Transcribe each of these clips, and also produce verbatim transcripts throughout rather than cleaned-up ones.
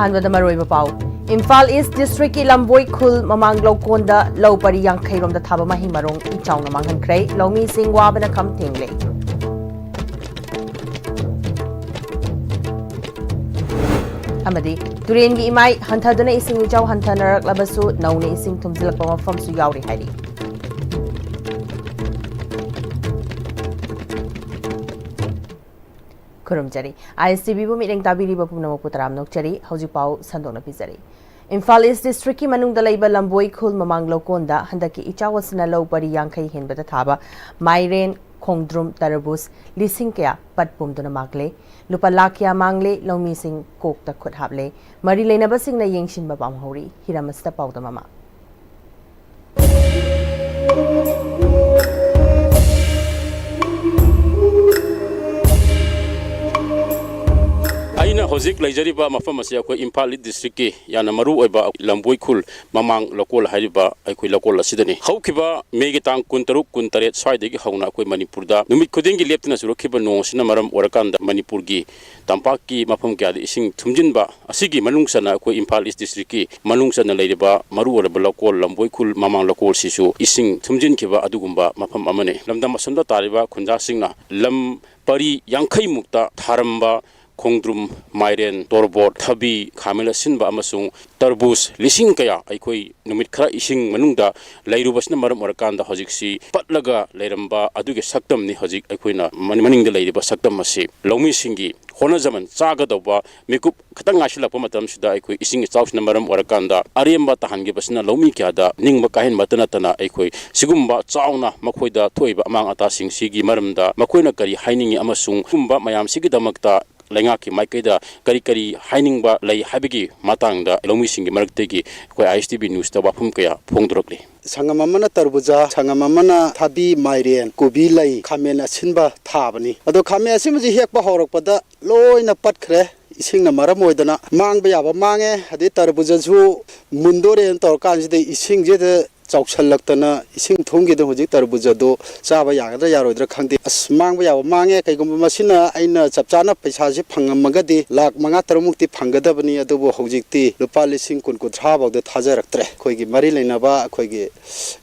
ꯑꯍꯥꯟꯕꯗ ꯃꯔꯨꯑꯣꯏꯕ ꯄꯥꯎ꯫ ꯏꯝꯐꯥꯜ ꯏꯁ ꯗꯤꯁꯇ꯭ꯔꯤꯛꯀꯤ ꯂꯝꯕꯣꯏ ꯈꯨꯜ ꯃꯃꯥꯡ ꯂꯧꯀꯣꯟꯗ ꯂꯧ ꯄꯔꯤ ꯌꯥꯡꯈꯩ ꯔꯣꯝꯗ ꯊꯥꯕ ꯃꯍꯩ ꯃꯔꯣꯡ ꯏꯆꯥꯎꯅ ꯃꯥꯡꯍꯟꯈ꯭ꯔꯦ꯫ ꯂꯧꯃꯤꯁꯤꯡ ꯋꯥꯕꯅ ꯈꯝ ꯊꯦꯡꯂꯦ꯫ ꯑꯃꯗꯤ ꯇꯨꯔꯦꯟꯒꯤ ꯏꯃꯥꯏ ꯍꯟꯊꯗꯨꯅ ꯏꯁꯤꯡ ꯏꯆꯥꯎ ꯍꯟꯊꯅꯔꯛꯂꯕꯁꯨ ꯅꯧꯅ ꯏꯁꯤꯡ ꯊꯨꯝꯖꯤꯜꯂꯛꯄ ꯃꯐꯝꯁꯨ ꯌꯥꯎꯔꯤ ꯍꯥꯏꯔꯤ꯫ ꯈꯨꯔꯨꯝꯖꯔꯤ꯫ ꯑꯥꯏ ꯑꯦꯁ ꯇꯤ ꯚꯤꯕꯨ ꯃꯤꯠꯌꯦꯡ ꯇꯥꯕꯤꯔꯤꯕ ꯄꯨꯝꯅꯃꯛꯄꯨ ꯇꯔꯥꯝꯅ ꯑꯣꯛꯆꯔꯤ꯫ ꯍꯧꯖꯤꯛ ꯄꯥꯎ ꯁꯟꯗꯣꯛꯅ ꯄꯤꯖꯔꯤ꯫ ꯏꯝꯐꯥꯜ ꯏꯁ ꯗꯤꯁꯇ꯭ꯔꯤꯛꯀꯤ ꯃꯅꯨꯡꯗ ꯂꯩꯕ ꯂꯝꯕꯣꯏ ꯈꯨꯜ ꯃꯃꯥꯡ ꯂꯧꯀꯣꯟꯗ ꯍꯟꯗꯛꯀꯤ ꯏꯆꯥꯎ ꯑꯁꯤꯅ ꯂꯧ ꯄꯔꯤ ꯌꯥꯡꯈꯩ ꯍꯦꯟꯕꯗ ꯊꯥꯕ ꯃꯥꯏꯔꯦꯟ, ꯈꯣꯡꯗ꯭ꯔꯨꯝ, ꯇꯔꯕꯨꯖ ꯂꯤꯁꯤꯡ ꯀꯌꯥ ꯄꯠ ꯄꯨꯝꯗꯨꯅ ꯃꯥꯡꯂꯦ꯫ ꯂꯨꯄꯥ ꯂꯥꯈ ꯀꯌꯥ ꯃꯥꯡꯂꯦ꯫ ꯂꯧꯃꯤꯁꯤꯡ ꯀꯣꯛꯇ ꯈꯨꯠ ꯍꯥꯞꯂꯦ꯫ ꯃꯔꯤ ꯂꯩꯅꯕꯁꯤꯡꯅ ꯌꯦꯡꯁꯤꯟꯕ ꯄꯥꯝꯍꯧꯔꯤ꯫ ꯍꯤꯔꯝ ꯑꯁꯤꯗ ꯄꯥꯎꯗꯝ ꯑꯃ꯫ ꯑꯩꯅ ꯍꯧꯖꯤꯛ ꯂꯩꯖꯔꯤꯕ ꯃꯐꯝ ꯑꯁꯤ ꯑꯩꯈꯣꯏ ꯏꯝꯐꯥꯜ ꯏꯁ ꯗꯤꯁꯇ꯭ꯔꯤꯛꯀꯤ ꯌꯥꯝꯅ ꯃꯔꯨ ꯑꯣꯏꯕ ꯂꯝꯕꯣꯏ ꯈꯨꯜ ꯃꯃꯥꯡ ꯂꯧꯀꯣꯜ ꯍꯥꯏꯔꯤꯕ ꯑꯩꯈꯣꯏ ꯂꯧꯀꯣꯜ ꯑꯁꯤꯗꯅꯤ꯫ ꯍꯧꯈꯤꯕ ꯃꯦꯒꯤ ꯇꯥꯡ ꯀꯨꯟꯇꯔꯨꯛ, ꯀꯨꯟꯇꯔꯦꯠ ꯁ꯭ꯋꯥꯏꯗꯒꯤ ꯍꯧꯅ ꯑꯩꯈꯣꯏ ꯃꯅꯤꯄꯨꯔꯗ ꯅꯨꯃꯤꯠ ꯈꯨꯗꯤꯡꯒꯤ ꯂꯦꯞꯇꯅ ꯆꯨꯔꯛꯈꯤꯕ ꯅꯣꯡ ꯑꯁꯤꯅ ꯃꯔꯝ ꯑꯣꯏꯔꯀꯥꯟꯗ ꯃꯅꯤꯄꯨꯔꯒꯤ ꯇꯝꯄꯥꯛꯀꯤ ꯃꯐꯝ ꯀꯌꯥꯗ ꯏꯁꯤꯡ ꯊꯨꯝꯖꯤꯟꯕ ꯑꯁꯤꯒꯤ ꯃꯅꯨꯡ ꯆꯟꯅ ꯑꯩꯈꯣꯏ ꯏꯝꯐꯥꯜ ꯏꯁ ꯗꯤꯁꯇ꯭ꯔꯤꯛꯀꯤ ꯃꯅꯨꯡ ꯆꯟꯅ ꯂꯩꯔꯤꯕ ꯃꯔꯨ ꯑꯣꯏꯔꯕ ꯂꯧꯀꯣꯜ ꯂꯝꯕꯣꯏ ꯈꯨꯜ ꯃꯃꯥꯡ ꯂꯧꯀꯣꯜꯁꯤꯁꯨ ꯏꯁꯤꯡ ꯊꯨꯝꯖꯤꯟꯈꯤꯕ ꯑꯗꯨꯒꯨꯝꯕ ꯃꯐꯝ ꯑꯃꯅꯤ꯫ ꯂꯝꯗꯝ ꯑꯁꯣꯝꯗ ꯇꯥꯔꯤꯕ ꯈꯨꯟꯖꯥꯁꯤꯡꯅ ꯂꯝ ꯄꯔꯤ ꯌꯥꯡꯈꯩ ꯃꯨꯛꯇ ꯊꯥꯔꯝꯕ ꯈꯣꯡꯗ꯭ꯔꯨꯝ, ꯃꯥꯏꯔꯦꯟ, ꯇꯣꯔꯕꯣꯠ, ꯊꯕꯤ, ꯈꯥꯃꯦꯟ ꯑꯁꯤꯟꯕ ꯑꯃꯁꯨꯡ ꯇꯔꯕꯨꯖ ꯂꯤꯁꯤꯡ ꯀꯌꯥ ꯑꯩꯈꯣꯏ ꯅꯨꯃꯤꯠ ꯈꯔ ꯏꯁꯤꯡ ꯃꯅꯨꯡꯗ ꯂꯩꯔꯨꯕꯁꯤꯅ ꯃꯔꯝ ꯑꯣꯏꯔꯀꯥꯟꯗ ꯍꯧꯖꯤꯛꯁꯤ ꯄꯠꯂꯒ ꯂꯩꯔꯝꯕ ꯑꯗꯨꯒꯤ ꯁꯛꯇꯝꯅꯤ ꯍꯧꯖꯤꯛ ꯑꯩꯈꯣꯏꯅ ꯃꯅꯤꯡꯗ ꯂꯩꯔꯤꯕ ꯁꯛꯇꯝ ꯑꯁꯤ꯫ ꯂꯧꯃꯤꯁꯤꯡꯒꯤ ꯍꯣꯠꯅꯖꯃꯟ ꯆꯥꯒꯗꯧꯕ ꯃꯤꯀꯨꯞ ꯈꯤꯇꯪ ꯉꯥꯏꯁꯤꯜꯂꯛꯄ ꯃꯇꯝꯁꯤꯗ ꯑꯩꯈꯣꯏ ꯏꯁꯤꯡ ꯏꯆꯥꯎꯁꯤꯅ ꯃꯔꯝ ꯑꯣꯏꯔꯀꯥꯟꯗ ꯑꯔꯦꯝꯕ ꯇꯥꯍꯟꯈꯤꯕꯁꯤꯅ ꯂꯧꯃꯤ ꯀꯌꯥꯗ ꯅꯤꯡꯕ ꯀꯥꯏꯍꯟꯕꯇ ꯅꯠꯇꯅ ꯑꯩꯈꯣꯏ ꯁꯤꯒꯨꯝꯕ ꯆꯥꯎꯅ ꯃꯈꯣꯏꯗ ꯊꯣꯛꯏꯕ ꯑꯃꯥꯡ ꯑꯇꯥꯁꯤꯡꯁꯤꯒꯤ ꯃꯔꯝꯗ ꯃꯈꯣꯏꯅ ꯀꯔꯤ ꯍꯥꯏꯅꯤꯡꯉꯤ ꯑꯃꯁꯨꯡ ꯁꯤꯒꯨꯝꯕ ꯃꯌꯥꯝꯁꯤꯒꯤꯗꯃꯛꯇ ꯂꯩꯉꯥꯛꯀꯤ ꯃꯥꯏꯀꯩꯗ ꯀꯔꯤ ꯀꯔꯤ ꯍꯥꯏꯅꯤꯡꯕ ꯂꯩ ꯍꯥꯏꯕꯒꯤ ꯃꯇꯥꯡꯗ ꯂꯧꯃꯤꯁꯤꯡꯒꯤ ꯃꯔꯛꯇꯒꯤ ꯑꯩꯈꯣꯏ ꯑꯥꯏ ꯑꯦꯁ ꯇꯤ ꯚꯤ ꯅ꯭ꯌꯨꯁꯇ ꯋꯥꯐꯝ ꯀꯌꯥ ꯐꯣꯡꯗꯣꯔꯛꯂꯤ꯫ ꯁꯪꯒꯝ ꯑꯃꯅ ꯇꯔꯕꯨꯖꯥ, ꯁꯪꯒꯝ ꯑꯃꯅ ꯊꯕꯤ, ꯃꯥꯏꯔꯦꯟ, ꯀꯣꯕꯤ ꯂꯩ, ꯈꯥꯃꯦꯟ ꯑꯁꯤꯟꯕ ꯊꯥꯕꯅꯤ꯫ ꯑꯗꯣ ꯈꯥꯃꯦꯟ ꯑꯁꯤꯟꯕꯁꯤ ꯍꯦꯛꯄ ꯍꯧꯔꯛꯄꯗ ꯂꯣꯏꯅ ꯄꯠꯈ꯭ꯔꯦ꯫ ꯏꯁꯤꯡꯅ ꯃꯔꯝ ꯑꯣꯏꯗꯅ ꯃꯥꯡꯕ ꯌꯥꯕ ꯃꯥꯡꯉꯦ꯫ ꯑꯗꯩ ꯇꯔꯕꯨꯖꯁꯨ ꯃꯨꯟꯗꯣꯔꯦꯅ ꯇꯧꯔꯀꯥꯟꯁꯤꯗ ꯏꯁꯤꯡꯁꯤꯗ ꯆꯥꯎꯁꯜꯂꯛꯇꯅ ꯏꯁꯤꯡ ꯊꯨꯝꯈꯤꯗꯅ ꯍꯧꯖꯤꯛ ꯇꯔꯕꯨꯖꯗꯣ ꯆꯥꯕ ꯌꯥꯒꯗ꯭ꯔꯥ ꯌꯥꯔꯣꯏꯗ꯭ꯔꯥ ꯈꯪꯗꯦ꯫ ꯑꯁ, ꯃꯥꯡꯕ ꯌꯥꯕ ꯃꯥꯡꯉꯦ꯫ ꯀꯩꯒꯨꯝꯕ ꯃꯁꯤꯅ ꯑꯩꯅ ꯆꯞ ꯆꯥꯅ ꯄꯩꯁꯥꯁꯤ ꯐꯪꯉꯝꯃꯒꯗꯤ ꯂꯥꯈ ꯃꯉꯥ ꯇꯔꯨꯛꯃꯨꯛꯇꯤ ꯐꯪꯒꯗꯕꯅꯤ꯫ ꯑꯗꯨꯕꯨ ꯍꯧꯖꯤꯛꯇꯤ ꯂꯨꯄꯥ ꯂꯤꯁꯤꯡ ꯀꯨꯟ ꯀꯨꯟꯊ꯭ꯔꯥ ꯐꯥꯎꯗ ꯊꯥꯖꯔꯛꯇ꯭ꯔꯦ꯫ ꯑꯩꯈꯣꯏꯒꯤ ꯃꯔꯤ ꯂꯩꯅꯕ ꯑꯩꯈꯣꯏꯒꯤ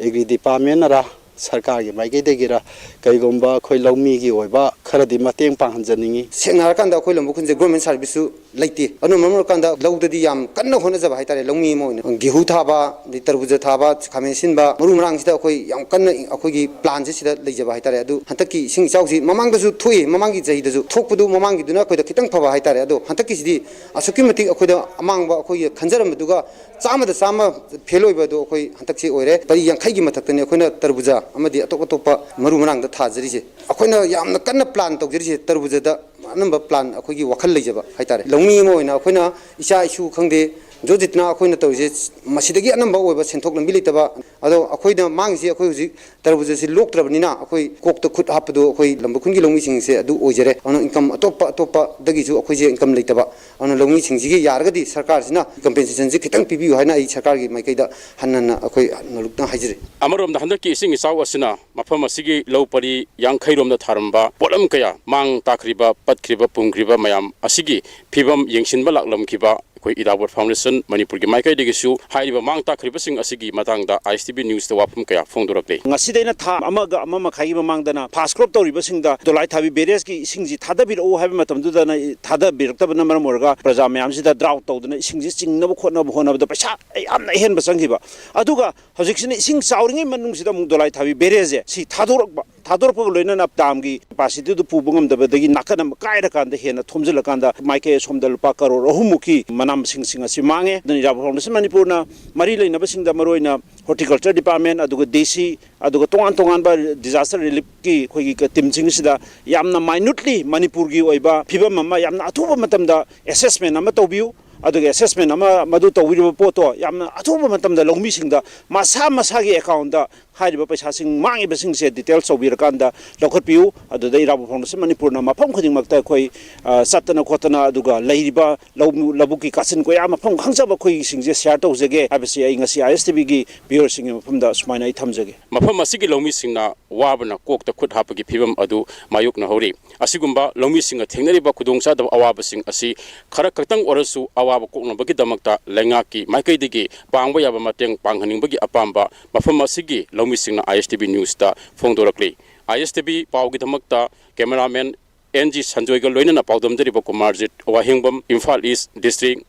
ꯑꯦꯒ꯭ꯔꯤ ꯗꯤꯄꯥꯔꯠꯃꯦꯟꯅꯔ ꯁꯔꯀꯥꯔꯒꯤ ꯃꯥꯏꯀꯩꯗꯒꯤꯔ ꯀꯩꯒꯨꯝꯕ ꯑꯩꯈꯣꯏ ꯂꯧꯃꯤꯒꯤ ꯑꯣꯏꯕ ꯈꯔꯗꯤ ꯃꯇꯦꯡ ꯄꯥꯡꯍꯟꯖꯅꯤꯡꯉꯤ꯫ ꯁꯦꯡꯅ ꯍꯥꯏꯔꯀꯥꯟꯗ ꯑꯩꯈꯣꯏ ꯂꯝꯕꯨ ꯈꯨꯟꯁꯦ ꯒꯣꯔꯃꯦꯟ ꯁꯥꯔꯚꯤꯁꯁꯨ ꯂꯩꯇꯦ꯫ ꯑꯗꯨꯅ ꯃꯔꯝ ꯑꯣꯏꯔꯀꯥꯟꯗ ꯂꯧꯗꯗꯤ ꯌꯥꯝ ꯀꯟꯅ ꯍꯣꯠꯅꯖꯕ ꯍꯥꯏꯇꯥꯔꯦ꯫ ꯂꯧꯃꯤ ꯑꯃ ꯑꯣꯏꯅ ꯒꯦꯍꯨ ꯊꯥꯕ, ꯑꯗꯩ ꯇꯔꯕꯨꯖ ꯊꯥꯕ, ꯈꯥꯃꯦꯟ ꯑꯁꯤꯟꯕ, ꯃꯔꯨ ꯃꯔꯥꯡꯁꯤꯗ ꯑꯩꯈꯣꯏ ꯌꯥꯝ ꯀꯟꯅ ꯑꯩꯈꯣꯏꯒꯤ ꯄ꯭ꯂꯥꯟꯁꯦ ꯁꯤꯗ ꯂꯩꯖꯕ ꯍꯥꯏꯇꯥꯔꯦ꯫ ꯑꯗꯨ ꯍꯟꯗꯛꯀꯤ ꯏꯁꯤꯡ ꯏꯆꯥꯎꯁꯤ ꯃꯃꯥꯡꯗꯁꯨ ꯊꯣꯛꯏ, ꯃꯃꯥꯡꯒꯤ ꯆꯍꯤꯗꯁꯨ ꯊꯣꯛꯄꯗꯨ, ꯃꯃꯥꯡꯒꯤꯗꯨꯅ ꯑꯩꯈꯣꯏꯗ ꯈꯤꯇꯪ ꯐꯕ ꯍꯥꯏꯇꯥꯔꯦ꯫ ꯑꯗꯣ ꯍꯟꯗꯛꯀꯤꯁꯤꯗꯤ ꯑꯁꯨꯛꯀꯤ ꯃꯇꯤꯛ ꯑꯩꯈꯣꯏꯗ ꯑꯃꯥꯡꯕ ꯑꯩꯈꯣꯏꯒꯤ ꯈꯟꯖꯔꯝꯕꯗꯨꯒ ꯆꯥꯝꯃꯗ ꯆꯥꯝꯃ ꯐꯦꯜ ꯑꯣꯏꯕ ꯑꯗꯨ ꯑꯩꯈꯣꯏ ꯍꯟꯗꯛꯁꯤ ꯑꯣꯏꯔꯦ꯫ ꯄꯔꯤ ꯌꯥꯡꯈꯩꯒꯤ ꯃꯊꯛꯇꯅꯤ ꯑꯩꯈꯣꯏꯅ ꯇꯔꯕꯨꯖꯥ ꯑꯃꯗꯤ ꯑꯇꯣꯞ ꯑꯇꯣꯞꯄ ꯃꯔꯨ ꯃꯔꯥꯡꯗ ꯊꯥꯖꯔꯤꯁꯦ꯫ ꯑꯩꯈꯣꯏꯅ ꯌꯥꯝꯅ ꯀꯟꯅ ꯄ꯭ꯂꯥꯟ ꯇꯧꯖꯔꯤꯁꯦ ꯇꯔꯕꯨꯖꯗ ꯑꯅꯝꯕ ꯄ꯭ꯂꯥꯟ ꯑꯩꯈꯣꯏꯒꯤ ꯋꯥꯈꯜ ꯂꯩꯖꯕ ꯍꯥꯏꯇꯥꯔꯦ꯫ ꯂꯧꯃꯤ ꯑꯃ ꯑꯣꯏꯅ ꯑꯩꯈꯣꯏꯅ ꯏꯆꯥ ꯏꯁꯨ ꯈꯪꯗꯦ, ꯖꯣꯖꯤꯠꯅ ꯑꯩꯈꯣꯏꯅ ꯇꯧꯔꯤꯁꯦ ꯃꯁꯤꯗꯒꯤ ꯑꯅꯝꯕ ꯑꯣꯏꯕ ꯁꯦꯟꯊꯣꯛ ꯂꯝꯕꯤ ꯂꯩꯇꯕ꯫ ꯑꯗꯣ ꯑꯩꯈꯣꯏꯅ ꯃꯥꯡꯉꯤꯁꯤ ꯑꯩꯈꯣꯏ ꯍꯧꯖꯤꯛ ꯇꯔꯕꯨꯖꯁꯤ ꯂꯣꯛꯇ꯭ꯔꯕꯅꯤꯅ ꯑꯩꯈꯣꯏ ꯀꯣꯛꯇ ꯈꯨꯠ ꯍꯥꯞꯄꯗꯣ ꯑꯩꯈꯣꯏ ꯂꯝꯕꯨ ꯈꯨꯟꯒꯤ ꯂꯧꯃꯤꯁꯤꯡꯁꯦ ꯑꯗꯨ ꯑꯣꯏꯖꯔꯦ꯫ ꯑꯗꯨꯅ ꯏꯟꯀꯝ ꯑꯇꯣꯞꯄ ꯑꯇꯣꯞꯄꯗꯒꯤꯁꯨ ꯑꯩꯈꯣꯏꯁꯦ ꯏꯟꯀꯝ ꯂꯩꯇꯕ꯫ ꯑꯗꯨꯅ ꯂꯧꯃꯤꯁꯤꯡꯁꯤꯒꯤ ꯌꯥꯔꯒꯗꯤ ꯁꯔꯀꯥꯔꯁꯤꯅ ꯀꯝꯄꯦꯟꯁꯦꯁꯟꯁꯤ ꯈꯤꯇꯪ ꯄꯤꯕꯤꯌꯨ ꯍꯥꯏꯅ ꯑꯩ ꯁꯔꯀꯥꯔꯒꯤ ꯃꯥꯏꯀꯩꯗ ꯍꯟꯅ ꯍꯟꯅ ꯑꯩꯈꯣꯏ ꯅꯣꯂꯨꯛꯅ ꯍꯥꯏꯖꯔꯤ꯫ ꯑꯃꯔꯣꯝꯗ ꯍꯟꯗꯛꯀꯤ ꯏꯁꯤꯡ ꯏꯆꯥꯎ ꯑꯁꯤꯅ ꯃꯐꯝ ꯑꯁꯤꯒꯤ ꯂꯧ ꯄꯔꯤ ꯌꯥꯡꯈꯩ ꯔꯣꯝꯗ ꯊꯥꯔꯝꯕ ꯄꯣꯠꯂꯝ ꯀꯌꯥ ꯃꯥꯡ ꯇꯥꯛꯈ꯭ꯔꯤꯕ, ꯄꯠꯈ꯭ꯔꯤꯕ, ꯄꯨꯝꯈ꯭ꯔꯤꯕ ꯃꯌꯥꯝ ꯑꯁꯤꯒꯤ ꯐꯤꯕꯝ ꯌꯦꯡꯁꯤꯟꯕ ꯂꯥꯛꯂꯝꯈꯤꯕ ꯑꯩꯈꯣꯏ ꯏꯔꯥꯕꯣꯠ ꯐꯥꯎꯟꯗꯦꯁꯟ ꯃꯅꯤꯄꯨꯔꯒꯤ ꯃꯥꯏꯀꯩꯗꯒꯤꯁꯨ ꯍꯥꯏꯔꯤꯕ ꯃꯥꯡ ꯇꯥꯛꯈ꯭ꯔꯤꯕꯁꯤꯡ ꯑꯁꯤꯒꯤ ꯃꯇꯥꯡꯗ ꯑꯥꯏ ꯑꯦꯁ ꯇꯤ ꯚꯤ ꯅ꯭ꯌꯨꯁꯇ ꯋꯥꯐꯝ ꯀꯌꯥ ꯐꯣꯡꯗꯣꯔꯛꯂꯤ꯫ ꯉꯁꯤꯗꯩꯅ ꯊꯥ ꯑꯃꯒ ꯑꯃ ꯃꯈꯥꯏꯒꯤ ꯃꯃꯥꯡꯗꯅ ꯐꯥꯁ ꯀ꯭ꯔꯣꯞ ꯇꯧꯔꯤꯕꯁꯤꯡꯗ ꯗꯣꯂꯥꯏ ꯊꯥꯕꯤ ꯕꯦꯔꯦꯖꯀꯤ ꯏꯁꯤꯡꯁꯤ ꯊꯥꯗꯕꯤꯔꯛꯎ ꯍꯥꯏꯕ ꯃꯇꯝꯗꯨꯗꯅ ꯊꯥꯗꯕꯤꯔꯛꯇꯕꯅ ꯃꯔꯝ ꯑꯣꯏꯔꯒ ꯄ꯭ꯔꯖꯥ ꯃꯌꯥꯝꯁꯤꯗ ꯗ꯭ꯔꯥꯎꯠ ꯇꯧꯗꯅ ꯏꯁꯤꯡꯁꯤ ꯆꯤꯡꯅꯕ ꯈꯣꯠꯅꯕ ꯍꯣꯠꯅꯕꯗ ꯄꯩꯁꯥ ꯌꯥꯝꯅ ꯑꯍꯦꯟꯕ ꯆꯪꯈꯤꯕ꯫ ꯑꯗꯨꯒ ꯍꯧꯖꯤꯛꯁꯤꯅ ꯏꯁꯤꯡ ꯆꯥꯎꯔꯤꯉꯩ ꯃꯅꯨꯡꯁꯤꯗ ꯑꯃꯨꯛ ꯗꯣꯂꯥꯏ ꯊꯥꯕꯤ ꯕꯦꯔꯦꯖꯁꯦ ꯁꯤ ꯊꯥꯗꯣꯔꯛꯄ, ꯊꯥꯗꯣꯔꯛꯄꯒ ꯂꯣꯏꯅꯅ ꯗꯥꯝꯒꯤ ꯀꯦꯄꯥꯁꯤꯇꯤꯗꯨ ꯄꯨꯕ ꯉꯝꯗꯕꯗꯒꯤ ꯅꯥꯀꯟ ꯑꯃ ꯀꯥꯏꯔꯀꯥꯟꯗ ꯍꯦꯟꯅ ꯊꯣꯝꯖꯤꯜꯂꯀꯥꯟꯗ ꯃꯥꯏꯀꯩ ꯑꯁꯣꯝꯗ ꯂꯨꯄꯥ ꯀꯔꯣꯔ ꯑꯍꯨꯝꯃꯨꯛꯀꯤ ꯃꯅꯥ ꯃꯁꯤꯡꯁꯤꯡ ꯑꯁꯤ ꯃꯥꯡꯉꯦ꯫ ꯑꯗꯨꯅ ꯏꯔꯥꯕꯣꯠ ꯐꯥꯎꯟꯗꯦꯁꯟ ꯃꯅꯤꯄꯨꯔꯅ ꯃꯔꯤ ꯂꯩꯅꯕꯁꯤꯡꯗ, ꯃꯔꯨꯑꯣꯏꯅ ꯍꯣꯔꯇꯤꯀꯜꯆꯔ ꯗꯤꯄꯥꯔꯠꯃꯦꯟ, ꯑꯗꯨꯒ ꯗꯤ ꯁꯤ, ꯑꯗꯨꯒ ꯇꯣꯉꯥꯟ ꯇꯣꯉꯥꯟꯕ ꯗꯤꯖꯥꯁꯇꯔ ꯔꯤꯂꯤꯐꯀꯤ ꯑꯩꯈꯣꯏꯒꯤ ꯇꯤꯝꯁꯤꯡꯁꯤꯗ ꯌꯥꯝꯅ ꯃꯥꯏꯅ꯭ꯌꯨꯠꯂꯤ ꯃꯅꯤꯄꯨꯔꯒꯤ ꯑꯣꯏꯕ ꯐꯤꯕꯝ ꯑꯃ ꯌꯥꯝꯅ ꯑꯊꯨꯕ ꯃꯇꯝꯗ ꯑꯦꯁꯦꯁꯃꯦꯟ ꯑꯃ ꯇꯧꯕꯤꯌꯨ꯫ ꯑꯗꯨꯒꯤ ꯑꯦꯁꯦꯁꯃꯦꯟ ꯑꯃ ꯃꯗꯨ ꯇꯧꯕꯤꯔꯤꯕ ꯄꯣꯠꯇꯣ ꯌꯥꯝꯅ ꯑꯊꯨꯕ ꯃꯇꯝꯗ ꯂꯧꯃꯤꯁꯤꯡꯗ ꯃꯁꯥ ꯃꯁꯥꯒꯤ ꯑꯦꯀꯥꯎꯟꯗ ꯍꯥꯏꯔꯤꯕ ꯄꯩꯁꯥꯁꯤꯡ ꯃꯥꯡꯉꯤꯕꯁꯤꯡꯁꯦ ꯗꯤꯇꯦꯜꯁ ꯇꯧꯕꯤꯔꯀꯥꯟꯗ ꯂꯧꯈꯠꯄꯤꯌꯨ꯫ ꯑꯗꯨꯗ ꯏꯔꯥꯕꯣꯠ ꯐꯥꯎꯟꯗꯦꯁꯟ ꯃꯅꯤꯄꯨꯔꯅ ꯃꯐꯝ ꯈꯨꯗꯤꯡꯃꯛꯇ ꯑꯩꯈꯣꯏ, ꯑ, ꯆꯠꯇꯅ ꯈꯣꯠꯇꯅ, ꯑꯗꯨꯒ ꯂꯩꯔꯤꯕ ꯂꯧ-, ꯂꯧꯕꯨꯛꯀꯤ ꯀꯥꯆꯤꯟ ꯀꯣꯌꯥ ꯃꯐꯝ ꯈꯪꯖꯕ ꯑꯩꯈꯣꯏꯁꯤꯡꯁꯦ ꯁꯤꯌꯥꯔ ꯇꯧꯖꯒꯦ ꯍꯥꯏꯕꯁꯤ ꯑꯩ ꯉꯁꯤ ꯑꯥꯏ ꯑꯦꯁ ꯇꯤ ꯚꯤꯒꯤ ꯚ꯭ꯌꯨꯋꯔꯁꯤꯡꯒꯤ ꯃꯐꯝꯗ ꯁꯨꯃꯥꯏꯅ ꯑꯩ ꯊꯝꯖꯒꯦ꯫ ꯃꯐꯝ ꯑꯁꯤꯒꯤ ꯂꯧꯃꯤꯁꯤꯡꯅ ꯋꯥꯕꯅ ꯀꯣꯛꯇ ꯈꯨꯠ ꯍꯥꯞꯄꯒꯤ ꯐꯤꯕꯝ ꯑꯗꯨ ꯃꯥꯌꯣꯛꯅꯍꯧꯔꯤ꯫ ꯑꯁꯤꯒꯨꯝꯕ ꯂꯧꯃꯤꯁꯤꯡꯅ ꯊꯦꯡꯅꯔꯤꯕ ꯈꯨꯗꯣꯡꯆꯥꯗꯕ ꯑꯋꯥꯕꯁꯤꯡ ꯑꯁꯤ ꯈꯔ ꯈꯛꯇꯪ ꯑꯣꯏꯔꯁꯨ ꯑꯋꯥꯕ ꯀꯣꯛꯅꯕꯒꯤꯗꯃꯛꯇ ꯂꯩꯉꯥꯛꯀꯤ ꯃꯥꯏꯀꯩꯗꯒꯤ ꯄꯥꯡꯕ ꯌꯥꯕ ꯃꯇꯦꯡ ꯄꯥꯡꯍꯟꯅꯤꯡꯕꯒꯤ ꯑꯄꯥꯝꯕ ꯃꯐꯝ ꯑꯁꯤꯒꯤ ꯂꯧꯃꯤꯁꯤꯡꯅ ꯑꯥꯏ ꯑꯦꯁ ꯇꯤ ꯚꯤ ꯅ꯭ꯌꯨꯁꯇ ꯐꯣꯡꯗꯣꯔꯛꯂꯤ꯫ ꯑꯥꯏ ꯑꯦꯁ ꯇꯤ ꯚꯤ ꯄꯥꯎꯒꯤꯗꯃꯛꯇ ꯀꯦꯃꯦꯔꯥꯃꯦꯟ ꯑꯦꯟ ꯖꯤ ꯁꯟꯖꯣꯏꯒ ꯂꯣꯏꯅꯅ ꯄꯥꯎꯗꯝꯖꯔꯤꯕ ꯀꯨꯃꯥꯔꯖꯤꯠ ꯋꯥꯍꯦꯡꯕꯝ, ꯏꯝꯐꯥꯜ ꯏꯁ ꯗꯤꯁꯇ꯭ꯔꯤꯛ,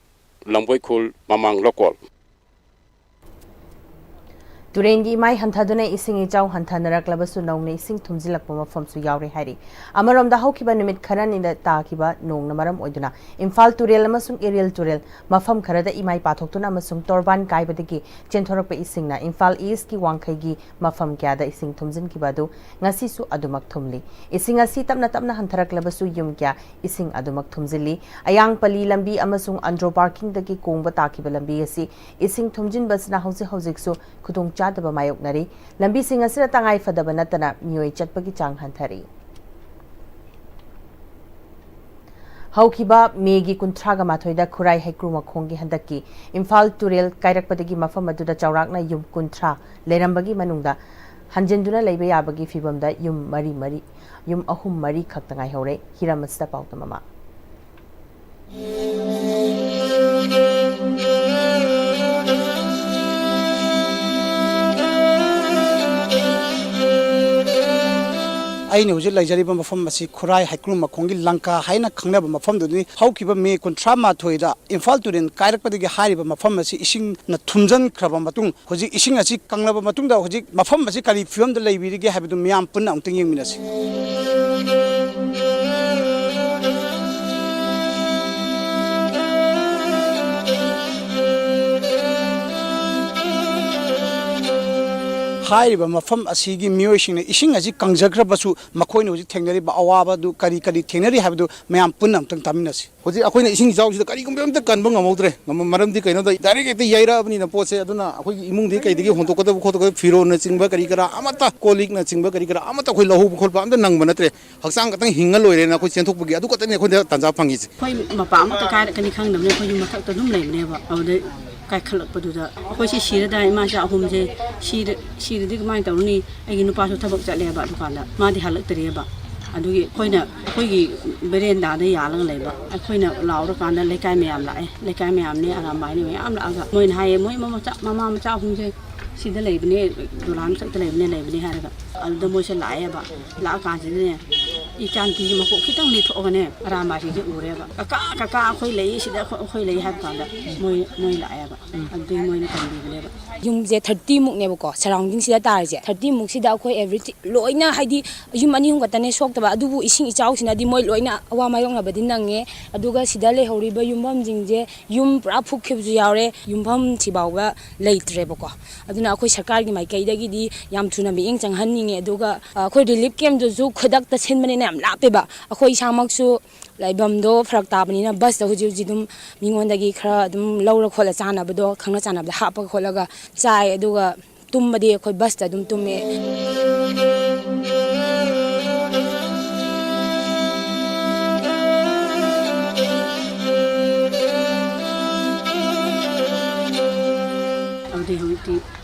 ꯂꯝꯕꯣꯏꯈꯨꯜ, ꯃꯃꯥꯡ ꯂꯣꯀꯣꯜ꯫ ꯇꯨꯔꯦꯟꯒꯤ ꯏꯃꯥꯏ ꯍꯟꯊꯗꯨꯅ ꯏꯁꯤꯡ ꯏꯆꯥꯎ ꯍꯟꯊꯅꯔꯛꯂꯕꯁꯨ ꯅꯧꯅ ꯏꯁꯤꯡ ꯊꯨꯝꯖꯤꯜꯂꯛꯄ ꯃꯐꯝꯁꯨ ꯌꯥꯎꯔꯦ ꯍꯥꯏꯔꯤ꯫ ꯑꯃꯔꯣꯝꯗ ꯍꯧꯈꯤꯕ ꯅꯨꯃꯤꯠ ꯈꯔꯅꯤꯗ ꯇꯥꯈꯤꯕ ꯅꯣꯡꯅ ꯃꯔꯝ ꯑꯣꯏꯗꯨꯅ ꯏꯝꯐꯥꯜ ꯇꯨꯔꯦꯜ ꯑꯃꯁꯨꯡ ꯏꯔꯤꯜ ꯇꯨꯔꯦꯜ ꯃꯐꯝ ꯈꯔꯗ ꯏꯃꯥꯏ ꯄꯥꯊꯣꯛꯇꯨꯅ ꯑꯃꯁꯨꯡ ꯇꯣꯔꯕꯥꯟ ꯀꯥꯏꯕꯗꯒꯤ ꯆꯦꯟꯊꯣꯔꯛꯄ ꯏꯁꯤꯡꯅ ꯏꯝꯐꯥꯜ ꯏꯁꯀꯤ ꯋꯥꯡꯈꯩꯒꯤ ꯃꯐꯝ ꯀꯌꯥꯗ ꯏꯁꯤꯡ ꯊꯨꯝꯖꯤꯟꯈꯤꯕ ꯑꯗꯨ ꯉꯁꯤꯁꯨ ꯑꯗꯨꯃꯛ ꯊꯨꯝꯂꯤ꯫ ꯏꯁꯤꯡ ꯑꯁꯤ ꯇꯞꯅ ꯇꯞꯅ ꯍꯟꯊꯔꯛꯂꯕꯁꯨ ꯌꯨꯝ ꯀꯌꯥ ꯏꯁꯤꯡ ꯑꯗꯨꯃꯛ ꯊꯨꯝꯖꯤꯜꯂꯤ꯫ ꯑꯌꯥꯡꯄꯜꯂꯤ ꯂꯝꯕꯤ ꯑꯃꯁꯨꯡ ꯑꯟꯗ꯭ꯔꯣ ꯄꯥꯔꯀꯤꯡꯗꯒꯤ ꯀꯣꯡꯕ ꯇꯥꯈꯤꯕ ꯂꯝꯕꯤ ꯑꯁꯤ ꯏꯁꯤꯡ ꯊꯨꯝꯖꯤꯟꯕꯁꯤꯅ ꯍꯧꯖꯤꯛ ꯍꯧꯖꯤꯛꯁꯨ ꯈꯨꯗꯣꯡꯆꯥꯗꯕ ꯃꯥꯌꯣꯛꯅꯔꯤ꯫ ꯂꯝꯕꯤꯁꯤꯡ ꯑꯁꯤꯗ ꯇꯉꯥꯏ ꯐꯗꯕ ꯅꯠꯇꯅ ꯃꯤꯑꯣꯏ ꯆꯠꯄꯒꯤ ꯆꯥꯡ ꯍꯟꯊꯔꯤ꯫ ꯍꯧꯈꯤꯕ ꯃꯦꯒꯤ ꯀꯨꯟꯊ꯭ꯔꯥꯒ ꯃꯥꯊꯣꯏꯗ ꯈꯨꯔꯥꯏ ꯍꯩꯀ꯭ꯔꯨ ꯃꯈꯣꯡꯒꯤ ꯍꯟꯗꯛꯀꯤ ꯏꯝꯐꯥꯜ ꯇꯨꯔꯦꯜ ꯀꯥꯏꯔꯛꯄꯗꯒꯤ ꯃꯐꯝ ꯑꯗꯨꯗ ꯆꯥꯎꯔꯥꯛꯅ ꯌꯨꯝ ꯀꯨꯟꯊ꯭ꯔꯥ ꯂꯩꯔꯝꯕꯒꯤ ꯃꯅꯨꯡꯗ ꯍꯟꯖꯤꯟꯗꯨꯅ ꯂꯩꯕ ꯌꯥꯕꯒꯤ ꯐꯤꯕꯝꯗ ꯌꯨꯝ ꯃꯔꯤ ꯃꯔꯤ, ꯌꯨꯝ ꯑꯍꯨꯝ ꯃꯔꯤ ꯈꯛꯇ ꯉꯥꯏꯍꯧꯔꯦ꯫ ꯍꯤꯔꯝ ꯑꯁꯤꯗ ꯄꯥꯎꯗꯝ ꯑꯃ꯫ ꯑꯩꯅ ꯍꯧꯖꯤꯛ ꯂꯩꯖꯔꯤꯕ ꯃꯐꯝ ꯑꯁꯤ ꯈꯨꯔꯥꯏ ꯍꯩꯀ꯭ꯔꯨ ꯃꯈꯣꯡꯒꯤ ꯂꯪꯀꯥ ꯍꯥꯏꯅ ꯈꯪꯅꯕ ꯃꯐꯝꯗꯨꯅꯤ꯫ ꯍꯧꯈꯤꯕ ꯃꯦ ꯀꯨꯟꯊ꯭ꯔꯥ ꯃꯥꯊꯣꯏꯗ ꯏꯝꯐꯥꯜ ꯇꯨꯔꯦꯜ ꯀꯥꯏꯔꯛꯄꯗꯒꯤ ꯍꯥꯏꯔꯤꯕ ꯃꯐꯝ ꯑꯁꯤ ꯏꯁꯤꯡꯅ ꯊꯨꯝꯖꯤꯟꯈ꯭ꯔꯕ ꯃꯇꯨꯡ, ꯍꯧꯖꯤꯛ ꯏꯁꯤꯡ ꯑꯁꯤ ꯀꯪꯂꯕ ꯃꯇꯨꯡꯗ ꯍꯧꯖꯤꯛ ꯃꯐꯝ ꯑꯁꯤ ꯀꯔꯤ ꯐꯤꯕꯝꯗ ꯂꯩꯕꯤꯔꯤꯒꯦ ꯍꯥꯏꯕꯗꯨ ꯃꯤꯌꯥꯝ ꯄꯨꯟꯅ ꯑꯃꯨꯛꯇꯪ ꯌꯦꯡꯃꯤꯟꯅꯁꯤ꯫ ꯍꯥꯏꯔꯤꯕ ꯃꯐꯝ ꯑꯁꯤꯒꯤ ꯃꯤꯑꯣꯏꯁꯤꯡꯅ ꯏꯁꯤꯡ ꯑꯁꯤ ꯀꯪꯖꯈ꯭ꯔꯕꯁꯨ ꯃꯈꯣꯏꯅ ꯍꯧꯖꯤꯛ ꯊꯦꯡꯅꯔꯤꯕ ꯑꯋꯥꯕꯗꯨ ꯀꯔꯤ ꯀꯔꯤ ꯊꯦꯡꯅꯔꯤ ꯍꯥꯏꯕꯗꯨ ꯃꯌꯥꯝ ꯄꯨꯟꯅ ꯑꯃꯨꯛꯇꯪ ꯇꯥꯃꯤꯟꯅꯁꯤ꯫ ꯍꯧꯖꯤꯛ ꯑꯩꯈꯣꯏꯅ ꯏꯁꯤꯡ ꯏꯆꯥꯎꯁꯤꯗ ꯀꯔꯤꯒꯨꯝꯕ ꯑꯝꯇ ꯀꯟꯕ ꯉꯝꯍꯧꯗ꯭ꯔꯦ꯫ ꯉꯝꯃ-, ꯃꯔꯝꯗꯤ ꯀꯩꯅꯣꯗ direct ꯍꯦꯛꯇ ꯌꯩꯔꯛꯑꯕꯅꯤꯅ ꯄꯣꯠꯁꯦ꯫ ꯑꯗꯨꯅ ꯑꯩꯈꯣꯏꯒꯤ ꯏꯃꯨꯡꯗꯒꯤ ꯀꯩꯗꯒꯤ ꯍꯣꯟꯗꯣꯛꯀꯗꯕ ꯈꯣꯠꯇꯣꯛꯀꯗꯕ ꯐꯤꯔꯣꯜꯅꯆꯤꯡꯕ ꯀꯔꯤ ꯀꯔꯥ ꯑꯃꯠꯇ, ꯀꯣꯜ ꯂꯤꯛꯅꯆꯤꯡꯕ ꯀꯔꯤ ꯀꯔꯥ ꯑꯃꯠꯇ ꯑꯩꯈꯣꯏ ꯂꯧꯍꯧꯕ ꯈꯣꯠꯄ ꯑꯝꯇ ꯅꯪꯕ ꯅꯠꯇ꯭ꯔꯦ꯫ ꯍꯛꯆꯥꯡ ꯈꯛꯇꯪ ꯍꯤꯡꯉ ꯂꯣꯏꯔꯦꯅ ꯑꯩꯈꯣꯏ ꯆꯦꯟꯊꯣꯛꯄꯒꯤ ꯑꯗꯨ ꯈꯛꯇꯅꯤ ꯑꯩꯈꯣꯏꯗ ꯇꯥꯟꯖꯥ ꯐꯪꯉꯤꯁꯦ꯫ ꯑꯩꯈꯣꯏ ꯃꯄꯥ ꯑꯃꯠꯇ ꯀꯥꯏꯔꯛꯀꯅꯤ ꯈꯪꯗꯕꯅꯤ, ꯑꯩꯈꯣꯏ ꯌꯨꯝ ꯃꯊꯛꯇ ꯑꯗꯨꯝ ꯂꯩꯕꯅꯦꯕ꯫ ꯑꯗꯨꯗꯩ ꯀꯥꯏꯈꯠꯂꯛꯄꯗꯨꯗ ꯑꯩꯈꯣꯏꯁꯦ ꯁꯤꯔꯗꯥꯏ, ꯏꯃꯥ ꯏꯆꯥ ꯑꯍꯨꯝꯁꯦ ꯁꯤꯔ-, ꯁꯤꯔꯗꯤ ꯀꯃꯥꯏꯅ ꯇꯧꯔꯅꯤ? ꯑꯩꯒꯤ ꯅꯨꯄꯥꯁꯨ ꯊꯕꯛ ꯆꯠꯂꯦꯕ ꯗꯨꯀꯥꯟꯗ, ꯃꯥꯗꯤ ꯍꯜꯂꯛꯇ꯭ꯔꯤꯑꯕ꯫ ꯑꯗꯨꯒꯤ ꯑꯩꯈꯣꯏꯅ ꯑꯩꯈꯣꯏꯒꯤ ꯕꯦꯔꯦꯟꯗꯥꯗ ꯌꯥꯜꯂꯒ ꯂꯩꯕ꯫ ꯑꯩꯈꯣꯏꯅ ꯂꯥꯎꯔꯀꯥꯟꯗ ꯂꯩꯀꯥꯏ ꯃꯌꯥꯝ ꯂꯥꯛꯑꯦ꯫ ꯂꯩꯀꯥꯏ ꯃꯌꯥꯝꯅꯦ, ꯑꯔꯥꯝꯕꯥꯏꯅꯦ ꯃꯌꯥꯝ ꯂꯥꯛꯑꯒ ꯃꯣꯏꯅ ꯍꯥꯏꯌꯦ, "ꯃꯣꯏ ꯃꯃꯥ ꯃꯆꯥ, ꯃꯃꯥ ꯃꯆꯥ ꯑꯍꯨꯝꯁꯦ ꯁꯤꯗ ꯂꯩꯕꯅꯦ, ꯗꯣꯂꯥꯟ ꯃꯊꯛꯇ ꯂꯩꯕꯅꯦ, ꯂꯩꯕꯅꯦ" ꯍꯥꯏꯔꯒ꯫ ꯑꯗꯨꯗ ꯃꯣꯏꯁꯦ ꯂꯥꯛꯑꯦꯕ꯫ ꯂꯥꯛꯑꯀꯥꯟꯁꯤꯗꯅꯦ, ꯏꯆꯥꯅꯨꯄꯤꯁꯦ ꯃꯀꯣꯛ ꯈꯤꯇꯪ ꯂꯤꯊꯣꯛꯑꯒꯅꯦ, ꯑꯔꯥꯝꯕꯥꯏꯁꯤꯡꯁꯦ ꯎꯔꯦꯕ꯫ "ꯀꯀꯥ, ꯀꯀꯥ, ꯑꯩꯈꯣꯏ ꯂꯩ ꯁꯤꯗ, ꯑꯩꯈꯣꯏ, ꯑꯩꯈꯣꯏ ꯂꯩ" ꯍꯥꯏꯕ ꯀꯥꯟꯗ ꯃꯣꯏ, ꯃꯣꯏ ꯂꯥꯛꯑꯦꯕ꯫ ꯑꯗꯨꯗꯒꯤ ꯃꯣꯏꯅ ꯀꯟꯕꯤꯕꯅꯦꯕ꯫ ꯌꯨꯝꯁꯦ thirty ꯃꯨꯛꯅꯦꯕꯀꯣ, surrounding ꯁꯤꯗ ꯇꯥꯔꯤꯁꯦ꯫ Thirty ꯃꯨꯛꯁꯤꯗ ꯑꯩꯈꯣꯏ every ꯂꯣꯏꯅ, ꯍꯥꯏꯗꯤ ꯌꯨꯝ ꯑꯅꯤ ꯑꯍꯨꯝ ꯈꯛꯇꯅꯦ ꯁꯣꯛꯇꯕ, ꯑꯗꯨꯕꯨ ꯏꯁꯤꯡ ꯏꯆꯥꯎꯁꯤꯅꯗꯤ ꯃꯣꯏ ꯂꯣꯏꯅ ꯑꯋꯥ ꯃꯥꯌꯣꯛꯅꯕꯗꯤ ꯅꯪꯉꯦ꯫ ꯑꯗꯨꯒ ꯁꯤꯗ ꯂꯩꯍꯧꯔꯤꯕ ꯌꯨꯝꯐꯝꯁꯤꯡꯁꯦ ꯌꯨꯝ ꯄꯨꯔꯥ ꯐꯨꯛꯈꯤꯕꯁꯨ ꯌꯥꯎꯔꯦ, ꯌꯨꯝꯐꯝ ꯊꯤꯐꯥꯎꯕ ꯂꯩꯇ꯭ꯔꯦꯕꯀꯣ꯫ ꯑꯗꯨꯅ ꯑꯩꯈꯣꯏ ꯁꯔꯀꯥꯔꯒꯤ ꯃꯥꯏꯀꯩꯗꯒꯤꯗꯤ ꯌꯥꯝ ꯊꯨꯅ ꯃꯤꯠꯌꯦꯡ ꯆꯪꯍꯟꯅꯤꯡꯉꯦ꯫ ꯑꯗꯨꯒ, ꯑ, ꯑꯩꯈꯣꯏ relief camp ꯇꯨꯁꯨ ꯈꯨꯗꯛꯇ ꯁꯤꯟꯕꯅꯤꯅ ꯌꯥꯝ ꯂꯥꯞꯄꯦꯕ꯫ ꯑꯩꯈꯣꯏ ꯏꯁꯥꯃꯛꯁꯨ ꯂꯩꯐꯝꯗꯣ ꯐꯔꯛ ꯇꯥꯕꯅꯤꯅ ꯕꯁꯇ ꯍꯧꯖꯤꯛ ꯍꯧꯖꯤꯛ ꯑꯗꯨꯝ ꯃꯤꯉꯣꯟꯗꯒꯤ ꯈꯔ ꯑꯗꯨꯝ ꯂꯧꯔ ꯈꯣꯠꯂ ꯆꯥꯅꯕꯗꯣ ꯈꯪꯅ ꯆꯥꯟꯅꯕꯗ ꯍꯥꯞꯄꯒ ꯈꯣꯠꯂꯒ ꯆꯥꯏ꯫ ꯑꯗꯨꯒ ꯇꯨꯝꯕꯗꯤ ꯑꯩꯈꯣꯏ ꯕꯁꯇ ꯑꯗꯨꯝ ꯇꯨꯝꯃꯦ꯫ ꯑꯗꯨꯗꯤ ꯍꯧꯖꯤꯛꯇꯤ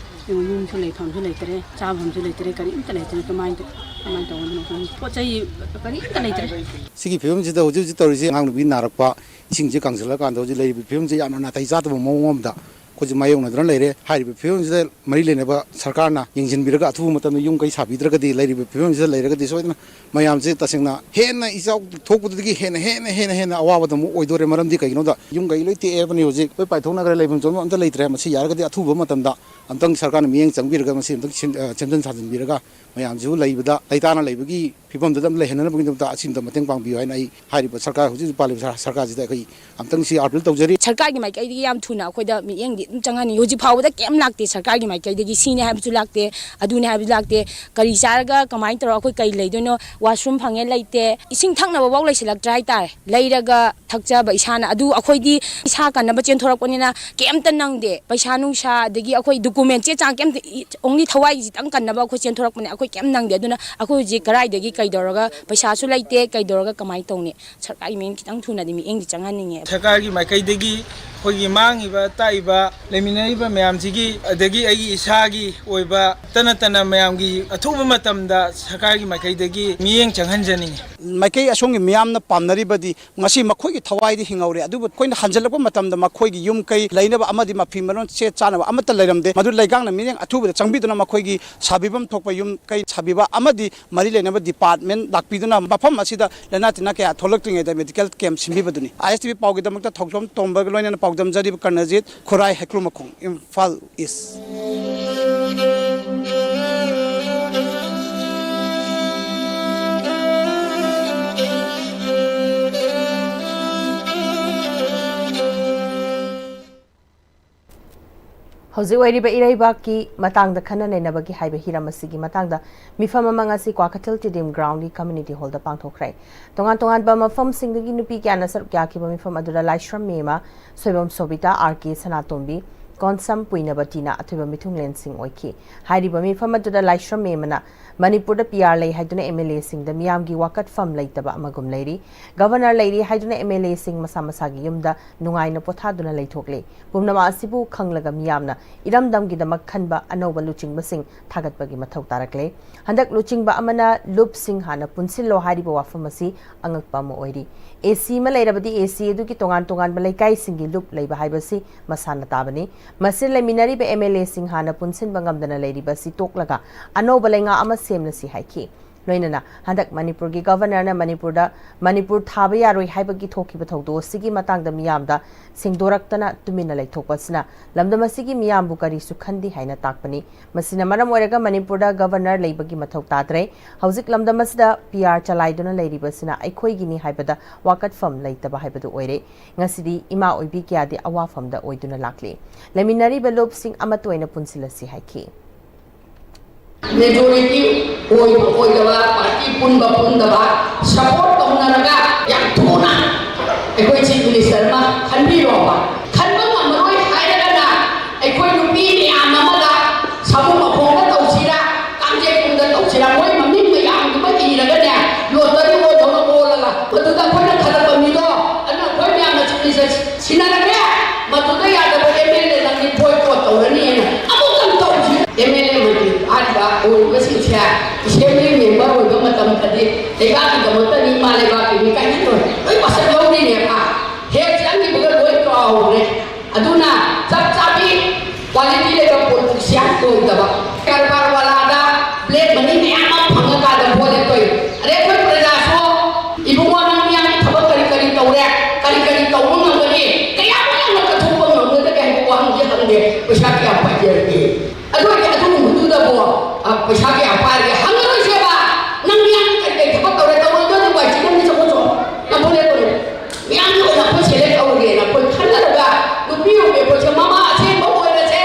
ꯌꯨꯝꯁꯨ ꯂꯩꯐꯝꯁꯨ ꯂꯩꯇ꯭ꯔꯦ, ꯆꯥꯐꯝꯁꯨ ꯂꯩꯇ꯭ꯔꯦ, ꯀꯔꯤꯝꯇ ꯂꯩꯇ꯭ꯔꯦ꯫ ꯀꯃꯥꯏꯅ ꯇꯧ-, ꯀꯃꯥꯏꯅ ꯇꯧꯒꯗꯕꯅꯣ ꯈꯪꯗꯦ꯫ ꯄꯣꯠ ꯆꯩ ꯀꯔꯤꯝꯇ ꯂꯩꯇ꯭ꯔꯦ꯫ ꯁꯤꯒꯤ ꯐꯤꯕꯝꯁꯤꯗ ꯍꯧꯖꯤꯛ ꯍꯧꯖꯤꯛ ꯇꯧꯔꯤꯁꯦ, ꯑꯉꯥꯡ ꯅꯨꯄꯤ ꯅꯥꯔꯛꯄ, ꯏꯁꯤꯡꯁꯦ ꯀꯪꯁꯤꯜꯂꯀꯥꯟꯗ ꯍꯧꯖꯤꯛ ꯂꯩꯔꯤꯕ ꯐꯤꯕꯝꯁꯦ ꯌꯥꯝꯅ ꯅꯥꯇꯩ ꯆꯥꯗꯕ ꯃꯑꯣꯡ ꯑꯃꯗ ꯑꯩꯈꯣꯏꯁꯦ ꯃꯥꯌꯣꯛꯅꯗꯨꯅ ꯂꯩꯔꯦ꯫ ꯍꯥꯏꯔꯤꯕ ꯐꯤꯕꯝꯁꯤꯗ ꯃꯔꯤ ꯂꯩꯅꯕ ꯁꯔꯀꯥꯔꯅ ꯌꯦꯡꯁꯤꯟꯕꯤꯔꯒ ꯑꯊꯨꯕ ꯃꯇꯝꯗ ꯌꯨꯝ ꯀꯩ ꯁꯥꯕꯤꯗ꯭ꯔꯒꯗꯤ, ꯂꯩꯔꯤꯕ ꯐꯤꯕꯝꯁꯤꯗ ꯂꯩꯔꯒꯗꯤ ꯁꯣꯏꯗꯅ ꯃꯌꯥꯝꯁꯦ ꯇꯁꯦꯡꯅ ꯍꯦꯟꯅ ꯏꯆꯥꯎ ꯊꯣꯛꯄꯗꯨꯗꯒꯤ ꯍꯦꯟꯅ, ꯍꯦꯟꯅ, ꯍꯦꯟꯅ, ꯍꯦꯟꯅ ꯑꯋꯥꯕꯗ ꯑꯃꯨꯛ ꯑꯣꯏꯗꯣꯔꯦ꯫ ꯃꯔꯝꯗꯤ ꯀꯩꯒꯤꯅꯣꯗ ꯌꯨꯝ ꯀꯩ ꯂꯣꯏ ꯇꯦꯛꯑꯦꯕꯅꯤ, ꯍꯧꯖꯤꯛ ꯂꯣꯏ ꯄꯥꯏꯊꯣꯛꯅꯈ꯭ꯔꯦ, ꯂꯩꯐꯝ ꯆꯥꯐꯝ ꯑꯝꯇ ꯂꯩꯇ꯭ꯔꯦ꯫ ꯃꯁꯤ ꯌꯥꯔꯒꯗꯤ ꯑꯊꯨꯕ ꯃꯇꯝꯗ ꯑꯝꯇꯪ ꯁꯔꯀꯥꯔꯅ ꯃꯤꯠꯌꯦꯡ ꯆꯪꯕꯤꯔꯒ ꯃꯁꯤ ꯑꯝꯇꯪ ꯁꯦꯝ-, ꯑ, ꯁꯦꯝꯖꯤꯟ ꯁꯥꯖꯤꯟꯕꯤꯔꯒ ꯃꯌꯥꯝꯁꯤꯕꯨ ꯂꯩꯕꯗ ꯂꯩꯇꯥꯅ ꯂꯩꯕꯒꯤ ꯐꯤꯕꯝꯗꯨꯗ ꯑꯃ ꯂꯩꯍꯟꯅꯅꯕꯒꯤꯗꯃꯛꯇ ꯑꯁꯤꯝꯇ ꯃꯇꯦꯡ ꯄꯥꯡꯕꯤꯌꯨ ꯍꯥꯏꯅ ꯑꯩ ꯍꯥꯏꯔꯤꯕ ꯁꯔꯀꯥꯔ, ꯍꯧꯖꯤꯛ ꯍꯧꯖꯤꯛ ꯄꯥꯜꯂꯤꯕ ꯁꯔ-, ꯁꯔꯀꯥꯔꯁꯤꯗ ꯑꯩꯈꯣꯏ ꯑꯝꯇꯪ ꯁꯤ appeal ꯇꯧꯖꯔꯤ꯫ ꯁꯔꯀꯥꯔꯒꯤ ꯃꯥꯏꯀꯩꯗꯒꯤ ꯌꯥꯝ ꯊꯨꯅ ꯑꯩꯈꯣꯏꯗ ꯃꯤꯠꯌꯦꯡꯗꯤ ꯑꯗꯨꯝ ꯆꯪꯍꯟꯅꯤꯡꯉꯤ꯫ ꯍꯧꯖꯤꯛ ꯐꯥꯎꯕꯗ ꯀꯩꯝ ꯂꯥꯛꯇꯦ ꯁꯔꯀꯥꯔꯒꯤ ꯃꯥꯏꯀꯩꯗꯒꯤ꯫ ꯁꯤꯅꯦ ꯍꯥꯏꯕꯁꯨ ꯂꯥꯛꯇꯦ, ꯑꯗꯨꯅꯦ ꯍꯥꯏꯕꯁꯨ ꯂꯥꯛꯇꯦ꯫ ꯀꯔꯤ ꯆꯥꯔꯒ ꯀꯃꯥꯏꯅ ꯇꯧꯔꯒ ꯑꯩꯈꯣꯏ ꯀꯔꯤ ꯂꯩꯗꯣꯏꯅꯣ? ꯋꯥꯁꯔꯨꯝ ꯐꯪꯉꯦ ꯂꯩꯇꯦ, ꯏꯁꯤꯡ ꯊꯛꯅꯕꯐꯥꯎ ꯂꯩꯁꯤꯜꯂꯛꯇ꯭ꯔꯦ ꯍꯥꯏꯇꯥꯔꯦ꯫ ꯂꯩꯔꯒ ꯊꯛꯆꯕ ꯏꯁꯥꯅ꯫ ꯑꯗꯨ ꯑꯩꯈꯣꯏꯗꯤ ꯏꯁꯥ ꯀꯟꯅꯕ ꯆꯦꯟꯊꯣꯔꯛꯄꯅꯤꯅ ꯀꯩꯝꯇ ꯅꯪꯗꯦ꯫ ꯄꯩꯁꯥ ꯅꯨꯡꯁꯥ, ꯑꯗꯒꯤ ꯑꯩꯈꯣꯏ ꯗꯣꯀꯨꯃꯦꯟ ꯆꯦ ꯆꯥꯡ ꯀꯩꯝꯇ, ꯑꯣꯡꯂꯤ ꯊꯋꯥꯏꯁꯤꯇꯪ ꯀꯟꯅꯕ ꯑꯩꯈꯣꯏ ꯆꯦꯟꯊꯣꯔꯛꯄꯅꯦ꯫ ꯑꯩꯈꯣꯏ ꯀꯩꯝ ꯅꯪꯗꯦ꯫ ꯑꯗꯨꯅ ꯑꯩꯈꯣꯏ ꯍꯧꯖꯤꯛ ꯀꯗꯥꯏꯗꯒꯤ ꯀꯩꯗꯧꯔꯒ, ꯄꯩꯁꯥꯁꯨ ꯂꯩꯇꯦ, ꯀꯩꯗꯧꯔꯒ ꯀꯃꯥꯏꯅ ꯇꯧꯅꯤ? ꯁꯔꯀꯥꯔꯒꯤ ꯃꯤꯠꯌꯦꯡ ꯈꯤꯇꯪ ꯊꯨꯅꯗꯤ ꯃꯤꯠꯌꯦꯡꯗꯤ ꯆꯪꯍꯟꯅꯤꯡꯉꯦ꯫ ꯁꯔꯀꯥꯔꯒꯤ ꯃꯥꯏꯀꯩꯗꯒꯤ ꯑꯩꯈꯣꯏꯒꯤ ꯃꯥꯡꯉꯤꯕ ꯇꯥꯛꯏꯕ ꯂꯩꯃꯤꯟꯅꯔꯤꯕ ꯃꯌꯥꯝꯁꯤꯒꯤ, ꯑꯗꯒꯤ ꯑꯩꯒꯤ ꯏꯁꯥꯒꯤ ꯑꯣꯏꯕ ꯇꯅ ꯇꯅ ꯃꯌꯥꯝꯒꯤ ꯑꯊꯨꯕ ꯃꯇꯝꯗ ꯁꯔꯀꯥꯔꯒꯤ ꯃꯥꯏꯀꯩꯗꯒꯤ ꯃꯤꯠꯌꯦꯡ ꯆꯪꯍꯟꯖꯅꯤꯡꯉꯤ꯫ ꯃꯥꯏꯀꯩ ꯑꯁꯣꯝꯒꯤ ꯃꯤꯌꯥꯝꯅ ꯄꯥꯝꯅꯔꯤꯕꯗꯤ ꯉꯁꯤ ꯃꯈꯣꯏꯒꯤ ꯊꯋꯥꯏꯗꯤ ꯍꯤꯡꯍꯧꯔꯦ, ꯑꯗꯨꯕꯨ ꯑꯩꯈꯣꯏꯅ ꯍꯟꯖꯤꯜꯂꯛꯄ ꯃꯇꯝꯗ ꯃꯈꯣꯏꯒꯤ ꯌꯨꯝ ꯀꯩ ꯂꯩꯅꯕ ꯑꯃꯗꯤ ꯃꯐꯤ ꯃꯔꯣꯟ ꯆꯦ ꯆꯥꯅꯕ ꯑꯃꯠꯇ ꯂꯩꯔꯝꯗꯦ꯫ ꯃꯗꯨ ꯂꯩꯉꯥꯛꯅ ꯃꯤꯠꯌꯦꯡ ꯑꯊꯨꯕꯗ ꯆꯪꯕꯤꯗꯨꯅ ꯃꯈꯣꯏꯒꯤ ꯁꯥꯕꯤꯐꯝ ꯊꯣꯛꯄ ꯌꯨꯝ ꯀꯩ ꯁꯥꯕꯤꯕ ꯑꯃꯗꯤ ꯃꯔꯤ ꯂꯩꯅꯕ ꯗꯤꯄꯥꯔꯠꯃꯦꯟ ꯂꯥꯛꯄꯤꯗꯨꯅ ꯃꯐꯝ ꯑꯁꯤꯗ ꯂꯥꯏꯅꯥ ꯇꯤꯟꯅꯥ ꯀꯌꯥ ꯊꯣꯛꯂꯛꯇ꯭ꯔꯤꯉꯩꯗ ꯃꯦꯗꯤꯀꯦꯜ ꯀꯦꯝꯞ ꯁꯤꯟꯕꯤꯕꯗꯨꯅꯤ꯫ ꯑꯥꯏ ꯑꯦꯁ ꯇꯤ ꯚꯤ ꯄꯥꯎꯒꯤꯗꯃꯛꯇ ꯊꯧꯖꯣꯝ ꯇꯣꯝꯕꯒ ꯂꯣꯏꯅꯅ ꯄꯥꯎꯗꯝꯖꯔꯤꯕ ꯀꯔꯅꯖꯤꯠ, ꯈꯨꯔꯥꯏ, ꯍꯩꯀ꯭ꯔꯨ ꯃꯈꯣꯡ, ꯏꯝꯐꯥꯜ ꯏꯁ꯫ ꯍꯧꯖꯤꯛ ꯑꯣꯏꯔꯤꯕ ꯏꯔꯩꯕꯥꯛꯀꯤ ꯃꯇꯥꯡꯗ ꯈꯟꯅ ꯅꯩꯅꯕꯒꯤ ꯍꯥꯏꯕ ꯍꯤꯔꯝ ꯑꯁꯤꯒꯤ ꯃꯇꯥꯡꯗ ꯃꯤꯐꯝ ꯑꯃ ꯉꯁꯤ ꯀ꯭ꯋꯥꯀꯩꯊꯦꯜ ꯇꯤꯗꯤꯝ ꯒ꯭ꯔꯥꯎꯟꯒꯤ ꯀꯝꯃ꯭ꯌꯨꯅꯤꯇꯤ ꯍꯣꯜꯗ ꯄꯥꯡꯊꯣꯛꯈ꯭ꯔꯦ꯫ ꯇꯣꯉꯥꯟ ꯇꯣꯉꯥꯟꯕ ꯃꯐꯝꯁꯤꯡꯗꯒꯤ ꯅꯨꯄꯤ ꯀꯌꯥꯅ ꯁꯔꯨꯛ ꯌꯥꯈꯤꯕ ꯃꯤꯐꯝ ꯑꯗꯨꯗ ꯂꯥꯏꯁ꯭ꯔꯝ ꯃꯦꯃ, ꯁꯣꯏꯕꯝ ꯁꯣꯕꯤꯇꯥ, ꯑꯥꯔ ꯀꯦ ꯁꯅꯥꯇꯣꯝꯕꯤ, ꯀꯣꯟꯁꯝ ꯄꯨꯏꯅꯕꯇꯤꯅ ꯑꯊꯣꯏꯕ ꯃꯤꯊꯨꯡꯂꯦꯟꯁꯤꯡ ꯑꯣꯏꯈꯤ꯫ ꯍꯥꯏꯔꯤꯕ ꯃꯤꯐꯝ ꯑꯗꯨꯗ ꯂꯥꯏꯁ꯭ꯔꯝ ꯃꯦꯃꯅ ꯃꯅꯤꯄꯨꯔꯗ ꯄꯤ ꯑꯥꯔ ꯂꯩ ꯍꯥꯏꯗꯨꯅ ꯑꯦꯝ ꯑꯦꯜ ꯑꯦꯁꯤꯡꯗ ꯃꯤꯌꯥꯝꯒꯤ ꯋꯥꯀꯠꯐꯝ ꯂꯩꯇꯕ ꯑꯃꯒꯨꯝ ꯂꯩꯔꯤ꯫ ꯒꯚꯔꯅꯔ ꯂꯩꯔꯤ ꯍꯥꯏꯗꯨꯅ ꯑꯦꯝ ꯑꯦꯜ ꯑꯦꯁꯤꯡ ꯃꯁꯥ ꯃꯁꯥꯒꯤ ꯌꯨꯝꯗ ꯅꯨꯡꯉꯥꯏꯅ ꯄꯣꯊꯥꯗꯨꯅ ꯂꯩꯊꯣꯛꯂꯤ꯫ ꯄꯨꯝꯅꯃꯛ ꯑꯁꯤꯕꯨ ꯈꯪꯂꯒ ꯃꯤꯌꯥꯝꯅ ꯏꯔꯝꯗꯝꯒꯤꯗꯃꯛ ꯈꯟꯕ ꯑꯅꯧꯕ ꯂꯨꯆꯤꯡꯕꯁꯤꯡ ꯊꯥꯒꯠꯄꯒꯤ ꯃꯊꯧ ꯇꯥꯔꯛꯂꯦ꯫ ꯍꯟꯗꯛ ꯂꯨꯆꯤꯡꯕ ꯑꯃꯅ ꯂꯨꯞꯁꯤꯡ ꯍꯥꯟꯅ ꯄꯨꯟꯁꯤꯜꯂꯣ ꯍꯥꯏꯔꯤꯕ ꯋꯥꯐꯝ ꯑꯁꯤ ꯑꯉꯛꯄ ꯑꯃ ꯑꯣꯏꯔꯤ꯫ ꯑꯦ ꯁꯤ ꯑꯃ ꯂꯩꯔꯕꯗꯤ ꯑꯦ ꯁꯤ ꯑꯗꯨꯒꯤ ꯇꯣꯉꯥꯟ ꯇꯣꯉꯥꯟꯕ ꯂꯩꯀꯥꯏꯁꯤꯡꯒꯤ ꯂꯨꯞ ꯂꯩꯕ ꯍꯥꯏꯕꯁꯤ ꯃꯁꯥꯅ ꯇꯥꯕꯅꯤ꯫ ꯃꯁꯤ ꯂꯩꯃꯤꯟꯅꯔꯤꯕ ꯑꯦꯝ ꯑꯦꯜ ꯑꯦꯁꯤꯡ ꯍꯥꯟꯅ ꯄꯨꯟꯁꯤꯟꯕ ꯉꯝꯗꯅ ꯂꯩꯔꯤꯕ ꯑꯁꯤ ꯇꯣꯛꯂꯒ ꯑꯅꯧꯕ ꯂꯩꯉꯥꯛ ꯑꯃ ꯁꯦꯝꯂꯁꯤ ꯍꯥꯏꯈꯤ꯫ ꯂꯣꯏꯅꯅ ꯍꯟꯗꯛ ꯃꯅꯤꯄꯨꯔꯒꯤ ꯒꯚꯔꯅꯔꯅ ꯃꯅꯤꯄꯨꯔꯗ ꯃꯅꯤꯄꯨꯔ ꯊꯥꯕ ꯌꯥꯔꯣꯏ ꯍꯥꯏꯕꯒꯤ ꯊꯣꯛꯈꯤꯕ ꯊꯧꯗꯣꯛ ꯑꯁꯤꯒꯤ ꯃꯇꯥꯡꯗ ꯃꯤꯌꯥꯝꯗ ꯁꯦꯡꯗꯣꯔꯛꯇꯅ ꯇꯨꯃꯤꯟꯅ ꯂꯩꯊꯣꯛꯄ ꯑꯁꯤꯅ ꯂꯝꯗꯝ ꯑꯁꯤꯒꯤ ꯃꯤꯌꯥꯝꯕꯨ ꯀꯔꯤꯁꯨ ꯈꯟꯗꯦ ꯍꯥꯏꯅ ꯇꯥꯛꯄꯅꯤ꯫ ꯃꯁꯤꯅ ꯃꯔꯝ ꯑꯣꯏꯔꯒ ꯃꯅꯤꯄꯨꯔꯗ ꯒꯚꯔꯅꯔ ꯂꯩꯕꯒꯤ ꯃꯊꯧ ꯇꯥꯗ꯭ꯔꯦ꯫ ꯍꯧꯖꯤꯛ ꯂꯝꯗꯝ ꯑꯁꯤꯗ ꯄꯤ ꯑꯥꯔ ꯆꯂꯥꯏꯗꯨꯅ ꯂꯩꯔꯤꯕ ꯑꯁꯤꯅ ꯑꯩꯈꯣꯏꯒꯤꯅꯤ ꯍꯥꯏꯕꯗ ꯋꯥꯀꯠꯐꯝ ꯂꯩꯇꯕ ꯍꯥꯏꯕꯗꯨ ꯑꯣꯏꯔꯦ꯫ ꯉꯁꯤꯗꯤ ꯏꯃꯥ ꯑꯣꯏꯕꯤ ꯀꯌꯥꯗꯤ ꯑꯋꯥꯐꯝꯗ ꯑꯣꯏꯗꯨꯅ ꯂꯥꯛꯂꯤ꯫ ꯂꯩꯃꯤꯟꯅꯔꯤꯕ ꯂꯨꯞꯁꯤꯡ ꯑꯃꯠꯇ ꯑꯣꯏꯅ ꯄꯨꯟꯁꯤꯜꯂꯁꯤ ꯍꯥꯏꯈꯤ꯫ ꯃꯦꯖꯣꯔꯤꯇꯤ ꯑꯣꯏꯕ ꯑꯣꯏꯗꯕ, ꯄꯥꯔꯇꯤ ꯄꯨꯟꯕ ꯄꯨꯟꯗꯕ, ꯁꯄꯣꯔꯠ ꯇꯧꯅꯔꯒ ꯌꯥꯝ ꯊꯨꯅ ꯑꯩꯈꯣꯏ ꯆꯤꯐ ꯃꯤꯅꯤꯁꯇꯔ ꯑꯃ ꯈꯟꯕꯤꯔꯣꯕ꯫ ꯈꯟꯕ ꯉꯝꯃꯔꯣꯏ ꯍꯥꯏꯔꯒꯅ ꯑꯩꯈꯣꯏ ꯅꯨꯄꯤ ꯃꯌꯥꯝ ꯑꯃꯒ ꯁꯥꯃꯨ ꯃꯈꯣꯡꯗ ꯇꯧꯁꯤꯔꯥ, ꯀꯥꯡꯖꯩꯕꯨꯡꯗ ꯇꯧꯁꯤꯔꯥ, ꯃꯣꯏ ꯃꯃꯤꯡ ꯃꯌꯥꯝꯗꯨꯃ ꯏꯔꯒꯅꯦ, ꯂꯣꯇꯔꯤ ꯑꯣꯟꯗꯧꯅ ꯑꯣꯜꯂꯒ ꯃꯗꯨꯗ ꯑꯩꯈꯣꯏꯅ ꯈꯜꯂꯛꯄ ꯃꯤꯗꯣ, ꯑꯗꯨꯅ ꯑꯩꯈꯣꯏ ꯃꯌꯥꯝꯅ ꯆꯤꯐ ꯃꯤꯅꯤꯁꯇꯔ ꯁꯤꯟꯅꯔꯒꯦ, ꯃꯗꯨꯗ ꯌꯥꯗꯕ ꯑꯦꯝ ꯑꯦꯜ ꯑꯦ ꯅꯪꯗꯤ ꯕꯣꯏꯀꯣꯠ ꯇꯧꯔꯅꯤ ꯍꯥꯏꯅ ꯑꯃꯨꯛꯇꯪ ꯇꯧꯁꯤ꯫ ꯑꯦꯝ ꯑꯦꯜ ꯑꯦ ꯃꯟꯇ꯭ꯔꯤ ꯊꯥꯔꯤꯕ ꯑꯣꯏꯔꯤꯕꯁꯤꯡꯁꯦ ꯑꯦꯁꯦꯝꯕ꯭ꯂꯤ ꯃꯦꯝꯕꯔ ꯑꯣꯏꯕ ꯃꯇꯝꯗꯗꯤ ꯂꯩꯕꯥꯛꯀꯤꯗꯃꯛꯇꯅꯤ, ꯏꯃꯥ ꯂꯩꯕꯥꯛꯀꯤꯅꯤ ꯀꯥꯏꯅ ꯂꯣꯏ ꯂꯣꯏ ꯋꯥꯁꯛ ꯂꯧꯔꯤꯅꯦꯕ꯫ ꯍꯦꯛ ꯆꯪꯈꯤꯕꯒ ꯂꯣꯏ ꯀꯥꯎꯈ꯭ꯔꯦ꯫ ꯑꯗꯨꯅ ꯆꯞ ꯆꯥꯕꯤ ꯀ꯭ꯋꯥꯂꯤꯇꯤ ꯂꯩꯕ ꯄꯣꯂꯤꯇꯤꯁꯤꯌꯥꯟ ꯑꯣꯏꯗꯕ, ꯀꯔꯕꯥꯔ ꯋꯥꯂꯥꯗ ꯕ꯭ꯂꯦꯛ ꯃꯅꯤ ꯃꯌꯥꯝ ꯑꯃ ꯐꯪꯉꯀꯥꯟꯗ ꯚꯣꯠ ꯂꯦꯞꯇꯣꯏ꯫ ꯑꯗꯩ ꯑꯩꯈꯣꯏ ꯄ꯭ꯔꯖꯥꯁꯨ ꯏꯕꯨꯡꯉꯣ ꯅꯪ ꯃꯤꯌꯥꯝꯒꯤ ꯊꯕꯛ ꯀꯔꯤ ꯀꯔꯤ ꯇꯧꯔꯦ, ꯀꯔꯤ ꯀꯔꯤ ꯇꯧꯕ ꯉꯝꯒꯅꯤ, ꯀꯌꯥꯃꯨꯛ ꯌꯥꯝꯅ ꯀꯠꯊꯣꯛꯄ ꯉꯝꯒꯗꯒꯦ ꯍꯥꯏꯕ ꯋꯥꯍꯪꯗꯤ ꯍꯪꯗꯦ꯫ ꯄꯩꯁꯥ ꯀꯌꯥ ꯄꯥꯏꯖꯔꯒꯦ? ꯑꯗꯨ ꯑꯣꯏꯔꯗꯤ ꯑꯗꯨꯒꯨꯝꯕꯗꯨꯗꯕꯨ, ꯑ, ꯄꯩꯁꯥ ꯀꯌꯥ ꯄꯥꯏꯔꯒꯦ ꯍꯪꯉꯔꯣꯏꯁꯦꯕ꯫ ꯅꯪ ꯃꯤꯌꯥꯝꯒꯤ ꯀꯔꯤ ꯀꯔꯤ ꯊꯕꯛ ꯇꯧꯔꯦ, ꯇꯧꯔꯣꯏꯗꯣꯏꯗꯤ ꯋꯥꯏ ꯆꯤꯟꯅꯕꯤ ꯆꯠꯈ꯭ꯔꯣ꯫ ꯅꯪ ꯚꯣꯠ ꯂꯦꯞꯄꯅꯦ꯫ ꯃꯤꯌꯥꯝꯒꯤ ꯑꯣꯏꯅ ꯑꯩꯈꯣꯏ ꯁꯦꯂꯦꯛ ꯇꯧꯔꯒꯦꯅ ꯑꯩꯈꯣꯏ ꯈꯜꯂꯒ ꯅꯨꯄꯤ ꯑꯣꯏꯕꯤ ꯑꯩꯈꯣꯏꯁꯦ ꯃꯃꯥ ꯑꯁꯦꯡꯕ ꯑꯣꯏꯔꯁꯦ꯫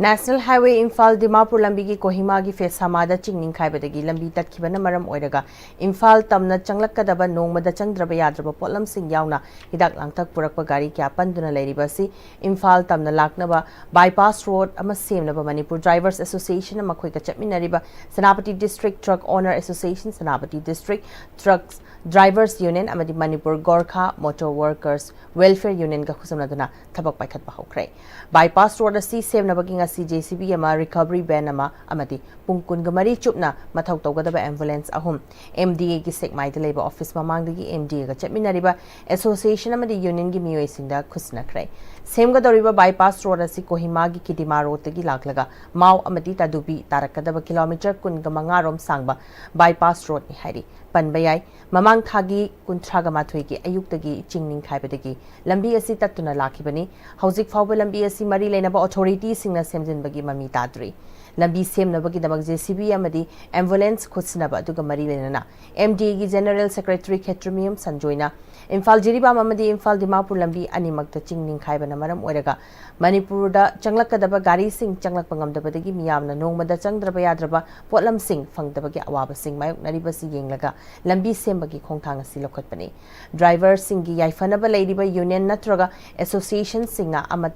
ꯅꯦꯁꯅꯦꯜ ꯍꯥꯏꯋꯦ ꯏꯝꯐꯥꯜ ꯗꯤꯃꯥꯄꯨꯔ ꯂꯝꯕꯤꯒꯤ ꯀꯣꯍꯤꯃꯥꯒꯤ ꯐꯦꯁꯥꯃꯥꯗ ꯆꯤꯡ ꯅꯤꯡꯈꯥꯏꯕꯗꯒꯤ ꯂꯝꯕꯤ ꯇꯠꯈꯤꯕꯅ ꯃꯔꯝ ꯑꯣꯏꯔꯒ ꯏꯝꯐꯥꯜ ꯇꯝꯅ ꯆꯪꯂꯛꯀꯗꯕ ꯅꯣꯡꯃꯗ ꯆꯪꯗ꯭ꯔꯕ ꯌꯥꯗ꯭ꯔꯕ ꯄꯣꯠꯂꯝꯁꯤꯡ ꯌꯥꯎꯅ ꯍꯤꯗꯥꯛ ꯂꯥꯡꯊꯛ ꯄꯨꯔꯛꯄ ꯒꯥꯔꯤ ꯀꯌꯥ ꯄꯟꯗꯨꯅ ꯂꯩꯔꯤꯕ ꯑꯁꯤ ꯏꯝꯐꯥꯜ ꯇꯝꯅ ꯂꯥꯛꯅꯕ ꯕꯥꯏꯄꯥꯁ ꯔꯣꯗ ꯑꯃ ꯁꯦꯝꯅꯕ ꯃꯅꯤꯄꯨꯔ ꯗ꯭ꯔꯥꯏꯚꯔꯁ ꯑꯦꯁꯣꯁꯤꯌꯦꯁꯟꯅ ꯃꯈꯣꯏꯒ ꯆꯠꯃꯤꯟꯅꯔꯤꯕ Senapati district truck owner association, Senapati district trucks drivers union ꯑꯃꯗꯤ Manipur Gorkha motor workers welfare ꯌꯨꯅꯤꯌꯟꯒ ꯈꯨꯠꯁꯝꯅꯗꯨꯅ ꯊꯕꯛ ꯄꯥꯏꯈꯠꯄ ꯍꯧꯈ꯭ꯔꯦ꯫ ꯕꯥꯏꯄꯥꯁ ꯔꯣꯗ ꯑꯁꯤ ꯁꯦꯝꯅꯕꯒꯤ ꯑꯁꯤ ꯖꯦ ꯁꯤ ꯕꯤ ꯑꯃ, ꯔꯤꯀꯚꯔꯤ ꯚꯦꯟ ꯑꯃ ꯑꯃꯗꯤ ꯄꯨꯡ ꯀꯨꯟꯒ ꯃꯔꯤ ꯆꯨꯞꯅ ꯃꯊꯧ ꯇꯧꯒꯗꯕ ꯑꯦꯝꯕꯨꯂꯦꯟꯁ ꯑꯍꯨꯝ, ꯑꯦꯝ ꯗꯤ ꯑꯦꯒꯤ ꯁꯦꯛꯃꯥꯏꯗ ꯂꯩꯕ ꯑꯣꯐꯤꯁ ꯃꯃꯥꯡꯗꯒꯤ ꯑꯦꯝ ꯗꯤ ꯑꯦꯒ ꯆꯠꯃꯤꯟꯅꯔꯤꯕ ꯑꯦꯁꯣꯁꯤꯌꯦꯁꯟ ꯑꯃꯗꯤ ꯌꯨꯅꯤꯌꯟꯒꯤ ꯃꯤꯑꯣꯏꯁꯤꯡꯗ ꯈꯨꯠꯁꯤꯟꯅꯈ꯭ꯔꯦ꯫ ꯁꯦꯝꯒꯗꯧꯔꯤꯕ ꯕꯥꯏꯄꯥꯁ ꯔꯣꯗ ꯑꯁꯤ ꯀꯣꯍꯤꯃꯥꯒꯤ ꯀꯤꯗꯤꯃꯥ ꯔꯣꯗꯇꯒꯤ ꯂꯥꯛꯂꯒ ꯃꯥꯎ ꯑꯃꯗꯤ ꯇꯥꯗꯨꯕꯤ ꯇꯥꯔꯛꯀꯗꯕ ꯀꯤꯂꯣꯃꯤꯇꯔ ꯀꯨꯟꯒ ꯃꯉꯥ ꯔꯣꯝ ꯁꯥꯡꯕ ꯕꯥꯏꯄꯥꯁ ꯔꯣꯗꯅꯤ ꯍꯥꯏꯔꯤ꯫ ꯄꯟꯕ ꯌꯥꯏ, ꯃꯃꯥꯡ ꯊꯥꯒꯤ ꯀꯨꯟꯊ꯭ꯔꯥꯒ ꯃꯥꯊꯣꯏꯒꯤ ꯑꯌꯨꯛꯇꯒꯤ ꯆꯤꯡ ꯅꯤꯡꯈꯥꯏꯕꯗꯒꯤ ꯂꯝꯕꯤ ꯑꯁꯤ ꯇꯠꯇꯨꯅ ꯂꯥꯛꯈꯤꯕꯅꯤ꯫ ꯍꯧꯖꯤꯛ ꯐꯥꯎꯕ ꯂꯝꯕꯤ ꯑꯁꯤ ꯃꯔꯤ ꯂꯩꯅꯕ ꯑꯣꯊꯣꯔꯤꯇꯤꯁꯤꯡꯅ ꯁꯦꯝꯖꯤꯟꯕꯒꯤ ꯃꯃꯤ ꯇꯥꯗ꯭ꯔꯤ꯫ ꯂꯝꯕꯤ ꯁꯦꯝꯅꯕꯒꯤꯗꯃꯛ ꯖꯦ ꯁꯤ ꯕꯤ ꯑꯃꯗꯤ ꯑꯦꯝꯕꯨꯂꯦꯟꯁ ꯈꯨꯠꯁꯤꯟꯅꯕ, ꯑꯗꯨꯒ ꯃꯔꯤ ꯂꯩꯅꯅ ꯑꯦꯝ ꯗꯤ ꯑꯦꯒꯤ ꯖꯦꯅꯔꯦꯜ ꯁꯦꯀ꯭ꯔꯦꯇꯔꯤ ꯈꯦꯇ꯭ꯔꯤꯃꯌꯨꯝ ꯁꯟꯖꯣꯏꯅ ꯏꯝꯐꯥꯜ ꯖꯤꯔꯤꯕꯥꯝ ꯑꯃꯗꯤ ꯏꯝꯐꯥꯜ ꯗꯤꯃꯥꯄꯨꯔ ꯂꯝꯕꯤ ꯑꯅꯤꯃꯛꯇ ꯆꯤꯡ ꯅꯤꯡꯈꯥꯏꯕꯅ ꯃꯔꯝ ꯑꯣꯏꯔꯒ ꯃꯅꯤꯄꯨꯔꯗ ꯆꯪꯂꯛꯀꯗꯕ ꯒꯥꯔꯤꯁꯤꯡ ꯆꯪꯂꯛꯄ ꯉꯝꯗꯕꯗꯒꯤ ꯃꯤꯌꯥꯝꯅ ꯅꯣꯡꯃꯗ ꯆꯪꯗ꯭ꯔꯕ ꯌꯥꯗ꯭ꯔꯕ ꯄꯣꯠꯂꯝꯁꯤꯡ ꯐꯪꯗꯕꯒꯤ ꯑꯋꯥꯕꯁꯤꯡ ꯃꯥꯌꯣꯛꯅꯔꯤꯕꯁꯤ ꯌꯦꯡꯂꯒ ꯂꯝꯕꯤ ꯁꯦꯝꯕꯒꯤ ꯈꯣꯡꯊꯥꯡ ꯑꯁꯤ ꯂꯧꯈꯠꯄꯅꯤ꯫ ꯗ꯭ꯔꯥꯏꯚꯔꯁꯤꯡꯒꯤ ꯌꯥꯏꯐꯅꯕ ꯂꯩꯔꯤꯕ ꯌꯨꯅꯤꯌꯟ ꯅꯠꯇ꯭ꯔꯒ ꯑꯦꯁꯣꯁꯤꯌꯦꯁꯟꯁꯤꯡꯅ ꯑꯃ-,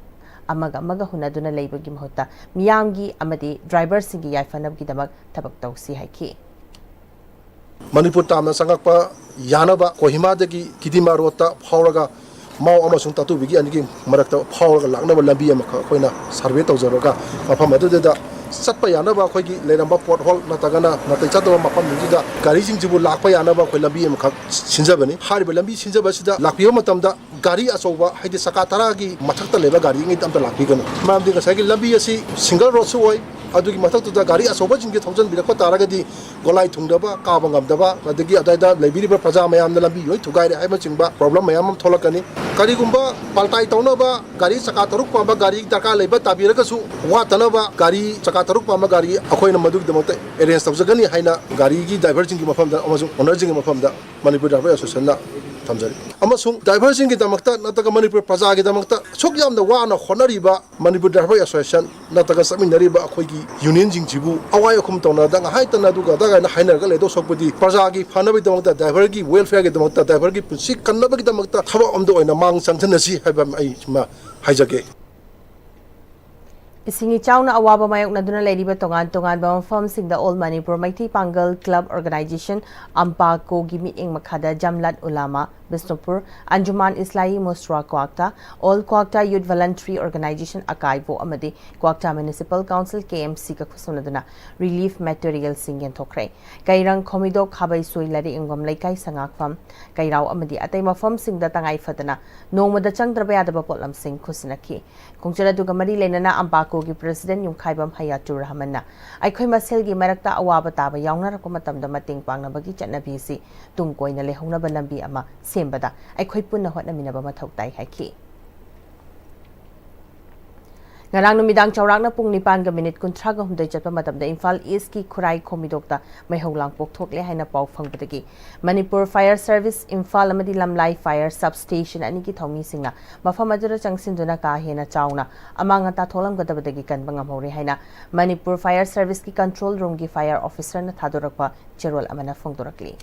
ꯑꯃꯒ ꯑꯃꯒ ꯍꯨꯟꯅꯗꯨꯅ ꯂꯩꯕꯒꯤ ꯃꯍꯨꯠꯇ ꯃꯤꯌꯥꯝꯒꯤ ꯑꯃꯗꯤ ꯗ꯭ꯔꯥꯏꯚꯔꯁꯤꯡꯒꯤ ꯌꯥꯏꯐꯅꯕꯒꯤꯗꯃꯛ ꯊꯕꯛ ꯇꯧꯁꯤ ꯍꯥꯏꯈꯤ꯫ ꯃꯅꯤꯄꯨꯔ ꯇꯥꯝꯅ ꯆꯪꯂꯛꯄ ꯌꯥꯅꯕ ꯀꯣꯍꯤꯃꯥꯗꯒꯤ ꯀꯤꯗꯤꯃꯥ ꯔꯣꯗꯇ ꯐꯥꯎꯔꯒ ꯃꯥꯎ ꯑꯃꯁꯨꯡ ꯇꯥꯇꯨꯕꯤꯒꯤ ꯑꯅꯤꯒꯤ ꯃꯔꯛꯇ ꯐꯥꯎꯔꯒ ꯂꯥꯛꯅꯕ ꯂꯝꯕꯤ ꯑꯃꯈꯛ ꯑꯩꯈꯣꯏꯅ ꯁꯔꯚꯦ ꯇꯧꯖꯔꯒ ꯃꯐꯝ ꯑꯗꯨꯗꯨꯗ ꯆꯠꯄ ꯌꯥꯅꯕ ꯑꯩꯈꯣꯏꯒꯤ ꯂꯩꯔꯝꯕ ꯄꯣꯠ ꯍꯣꯜ ꯅꯠꯇ꯭ꯔꯒꯅ ꯅꯥꯇꯩ ꯆꯥꯗꯕ ꯃꯐꯝꯁꯤꯡꯁꯤꯗ ꯒꯥꯔꯤꯁꯤꯡꯁꯤꯕꯨ ꯂꯥꯛꯄ ꯌꯥꯅꯕ ꯑꯩꯈꯣꯏ ꯂꯝꯕꯤ ꯑꯃꯈꯛ ꯁꯤꯟꯖꯕꯅꯤ꯫ ꯍꯥꯏꯔꯤꯕ ꯂꯝꯕꯤ ꯁꯤꯟꯖꯕꯁꯤꯗ ꯂꯥꯛꯄꯤꯕ ꯃꯇꯝꯗ ꯒꯥꯔꯤ ꯑꯆꯧꯕ, ꯍꯥꯏꯗꯤ ꯆꯀꯥ ꯇꯔꯥꯒꯤ ꯃꯊꯛꯇ ꯂꯩꯕ ꯒꯥꯔꯤꯉꯩꯗ ꯑꯝꯇ ꯂꯥꯛꯄꯤꯒꯅꯨ꯫ ꯃꯔꯝꯗꯤ ꯉꯁꯥꯏꯒꯤ ꯂꯝꯕꯤ ꯑꯁꯤ ꯁꯤꯡꯒꯜ ꯔꯣꯗꯁꯨ ꯑꯣꯏ, ꯑꯗꯨꯒꯤ ꯃꯊꯛꯇꯨꯗ ꯒꯥꯔꯤ ꯑꯆꯧꯕꯁꯤꯡꯁꯦ ꯊꯧꯖꯤꯟꯕꯤꯔꯛꯄ ꯇꯥꯔꯒꯗꯤ ꯒꯣꯂꯥꯏ ꯊꯨꯡꯗꯕ, ꯀꯥꯕ ꯉꯝꯗꯕ, ꯑꯗꯒꯤ ꯑꯗꯨꯋꯥꯏꯗ ꯂꯩꯕꯤꯔꯤꯕ ꯄ꯭ꯔꯖꯥ ꯃꯌꯥꯝꯅ ꯂꯝꯕꯤ ꯂꯣꯏ ꯊꯨꯒꯥꯏꯔꯦ ꯍꯥꯏꯕꯅꯆꯤꯡꯕ ꯄ꯭ꯔꯣꯕ꯭ꯂꯦꯝ ꯃꯌꯥꯝ ꯑꯃ ꯊꯣꯛꯂꯛꯀꯅꯤ꯫ ꯀꯔꯤꯒꯨꯝꯕ ꯄꯥꯜꯇꯥꯏ ꯇꯧꯅꯕ ꯒꯥꯔꯤ ꯆꯀꯥ ꯇꯔꯨꯛ ꯄꯥꯟꯕ ꯒꯥꯔꯤ ꯗꯔꯀꯥꯔ ꯂꯩꯕ ꯇꯥꯕꯤꯔꯒꯁꯨ, ꯋꯥꯠꯇꯅꯕ ꯒꯥꯔꯤ ꯆꯀꯥ ꯇꯔꯨꯛ ꯄꯥꯟꯕ ꯒꯥꯔꯤ ꯑꯩꯈꯣꯏꯅ ꯃꯗꯨꯒꯤꯗꯃꯛꯇ ꯑꯦꯔꯦꯟꯖ ꯇꯧꯖꯒꯅꯤ ꯍꯥꯏꯅ ꯒꯥꯔꯤꯒꯤ ꯗ꯭ꯔꯥꯏꯚꯔꯁꯤꯡꯒꯤ ꯃꯐꯝꯗ ꯑꯃꯁꯨꯡ ꯑꯣꯅꯔꯁꯤꯡꯒꯤ ꯃꯐꯝꯗ ꯃꯅꯤꯄꯨꯔ ꯗ꯭ꯔꯥꯏꯚꯔ ꯑꯦꯁꯣꯁꯤꯌꯦꯁꯟꯅ ꯊꯝꯖꯔꯤ꯫ ꯑꯃꯁꯨꯡ ꯗ꯭ꯔꯥꯏꯚꯔꯁꯤꯡꯒꯤꯗꯃꯛꯇ ꯅꯠꯇ꯭ꯔꯒ ꯃꯅꯤꯄꯨꯔ ꯄ꯭ꯔꯖꯥꯒꯤꯗꯃꯛꯇ ꯑꯁꯨꯛ ꯌꯥꯝꯅ ꯋꯥꯅ ꯍꯣꯠꯅꯔꯤꯕ ꯃꯅꯤꯄꯨꯔ ꯗ꯭ꯔꯥꯏꯚꯔ ꯑꯦꯁꯣꯁꯤꯌꯦꯁꯟ ꯅꯠꯇ꯭ꯔꯒ ꯆꯠꯃꯤꯟꯅꯔꯤꯕ ꯑꯩꯈꯣꯏꯒꯤ ꯌꯨꯅꯤꯌꯟꯁꯤꯡꯁꯤꯕꯨ ꯑꯋꯥꯏ ꯑꯈꯨꯝ ꯇꯧꯅꯗ ꯉꯥꯏꯍꯥꯛꯇꯅ ꯑꯗꯨꯒ ꯑꯗꯥ ꯀꯥꯏꯅ ꯍꯥꯏꯅꯔꯒ ꯂꯩꯗꯧ ꯁꯔꯨꯛꯄꯨꯗꯤ ꯄ꯭ꯔꯖꯥꯒꯤ ꯐꯅꯕꯒꯤꯗꯃꯛꯇ, ꯗ꯭ꯔꯥꯏꯚꯔꯒꯤ ꯋꯦꯜꯐꯤꯌꯔꯒꯤꯗꯃꯛꯇ, ꯗ꯭ꯔꯥꯏꯚꯔꯒꯤ ꯄꯨꯟꯁꯤ ꯀꯟꯅꯕꯒꯤꯗꯃꯛꯇ ꯊꯕꯛ ꯑꯃꯗ ꯑꯣꯏꯅ ꯃꯥꯡ ꯆꯪꯁꯤꯟꯅꯁꯤ ꯍꯥꯏꯕ ꯑꯃ ꯑꯩ ꯁꯤꯃ ꯍꯥꯏꯖꯒꯦ꯫ ꯏꯁꯤꯡ ꯏꯆꯥꯎꯅ ꯑꯋꯥꯕ ꯃꯥꯌꯣꯛꯅꯗꯨꯅ ꯂꯩꯔꯤꯕ ꯇꯣꯉꯥꯟ ꯇꯣꯉꯥꯟꯕ ꯃꯐꯝꯁꯤꯡꯗ ꯑꯣꯜ ꯃꯅꯤꯄꯨꯔ ꯃꯩꯇꯩ ꯄꯥꯡꯒꯜ ꯀ꯭ꯂꯕ ꯑꯣꯔꯒꯅꯥꯏꯖꯦꯁꯟ, ꯑꯝꯄꯥꯀꯣꯒꯤ ꯃꯤꯠꯌꯦꯡ ꯃꯈꯥꯗ ꯖꯝꯂꯥꯠ ꯎꯂꯥꯃꯥ ꯕꯤꯁꯅꯨꯄꯨꯔ, ꯑꯟꯖꯨꯃꯥꯟ ꯏꯁꯂꯥꯍꯤ ꯃꯨꯁꯔꯥ ꯀ꯭ꯋꯥꯛꯇꯥ, ꯑꯣꯜ ꯀ꯭ꯋꯥꯛꯇꯥ ꯌꯨꯠ ꯚꯣꯂꯟꯇꯔꯤ ꯑꯣꯔꯒꯅꯥꯏꯖꯦꯁꯟ ꯑꯀꯥꯏꯕꯣ ꯑꯃꯗꯤ ꯀ꯭ꯋꯥꯛꯇꯥ ꯃ꯭ꯌꯨꯅꯤꯁꯤꯄꯥꯜ ꯀꯥꯎꯟꯁꯤꯜ, ꯀꯦ ꯑꯦꯝ ꯁꯤꯒ ꯈꯨꯠꯁꯝꯅꯗꯨꯅ ꯔꯤꯂꯤꯐ ꯃꯦꯇꯔꯤꯌꯦꯜꯁꯤꯡ ꯌꯦꯟꯊꯣꯛꯈ꯭ꯔꯦ꯫ ꯀꯩꯔꯪ, ꯈꯣꯃꯤꯗꯣꯛ, ꯈꯥꯕꯩꯁꯣꯏ, ꯂꯥꯏꯔꯤꯛ ꯌꯣꯟꯐꯝ, ꯂꯩꯀꯥꯏ ꯁꯉꯥꯛꯐꯝ, ꯀꯩꯔꯥꯎ ꯑꯃꯗꯤ ꯑꯇꯩ ꯃꯐꯝꯁꯤꯡꯗ ꯇꯉꯥꯏ ꯐꯗꯅ ꯅꯣꯡꯃꯗ ꯆꯪꯗ꯭ꯔꯕ ꯌꯥꯗꯕ ꯄꯣꯠꯂꯝꯁꯤꯡ ꯈꯨꯠꯁꯤꯟꯅꯈꯤ꯫ ꯈꯣꯡꯆꯠ ꯑꯗꯨꯒ ꯃꯔꯤ ꯂꯩꯅꯅ ꯑꯝꯕꯥꯀꯣꯒꯤ ꯄ꯭ꯔꯦꯁꯤꯗꯦꯟꯠ ꯌꯨꯝꯈꯥꯏꯕꯝ ꯍꯌꯥꯇꯨꯔ ꯔꯍꯃꯟꯅ ꯑꯩꯈꯣꯏ ꯃꯁꯦꯜꯒꯤ ꯃꯔꯛꯇ ꯑꯋꯥꯕ ꯇꯥꯕ ꯌꯥꯎꯅꯔꯛꯄ ꯃꯇꯝꯗ ꯃꯇꯦꯡ ꯄꯥꯡꯅꯕꯒꯤ ꯆꯠꯅꯕꯤ ꯑꯁꯤ ꯇꯨꯡ ꯀꯣꯏꯅ ꯂꯩꯍꯧꯅꯕ ꯂꯝꯕꯤ ꯑꯃ ꯁꯦꯝꯕꯗ ꯑꯩꯈꯣꯏ ꯄꯨꯟꯅ ꯍꯣꯠꯅꯃꯤꯟꯅꯕ ꯃꯊꯧ ꯇꯥꯏ ꯍꯥꯏꯈꯤ꯫ ꯉꯔꯥꯡ ꯅꯨꯃꯤꯗꯥꯡ ꯆꯥꯎꯔꯥꯛꯅ ꯄꯨꯡ ꯅꯤꯄꯥꯟꯒ ꯃꯤꯅꯤꯠ ꯀꯨꯟꯊ꯭ꯔꯥꯒ ꯍꯨꯝꯗꯣꯏ ꯆꯠꯄ ꯃꯇꯝꯗ ꯏꯝꯐꯥꯜ ꯏꯁꯀꯤ ꯈꯨꯔꯥꯏ ꯈꯣꯃꯤꯗꯣꯛꯇ ꯃꯩꯍꯧ ꯂꯥꯡꯄꯣꯛ ꯊꯣꯛꯂꯦ ꯍꯥꯏꯅ ꯄꯥꯎ ꯐꯪꯕꯗꯒꯤ ꯃꯅꯤꯄꯨꯔ ꯐꯥꯌꯔ ꯁꯔꯚꯤꯁ ꯏꯝꯐꯥꯜ ꯑꯃꯗꯤ ꯂꯝꯂꯥꯏ ꯐꯥꯌꯔ ꯁꯕ ꯁ꯭ꯇꯦꯁꯟ ꯑꯅꯤꯒꯤ ꯊꯧꯃꯤꯁꯤꯡꯅ ꯃꯐꯝ ꯑꯗꯨꯗ ꯆꯪꯁꯤꯟꯗꯨꯅ ꯀꯥ ꯍꯦꯟꯅ ꯆꯥꯎꯅ ꯑꯃꯥꯡ ꯑꯇꯥ ꯊꯣꯛꯂꯝꯒꯗꯕꯗꯒꯤ ꯀꯟꯕ ꯉꯝꯍꯧꯔꯦ ꯍꯥꯏꯅ ꯃꯅꯤꯄꯨꯔ ꯐꯥꯌꯔ ꯁꯔꯚꯤꯁꯀꯤ ꯀꯟꯇ꯭ꯔꯣꯜ ꯔꯨꯝꯒꯤ ꯐꯥꯌꯔ ꯑꯣꯐꯤꯁꯔꯅ ꯊꯥꯗꯣꯔꯛꯄ ꯆꯦꯔꯣꯜ ꯑꯃꯅ ꯐꯣꯡꯗꯣꯔꯛꯂꯤ꯫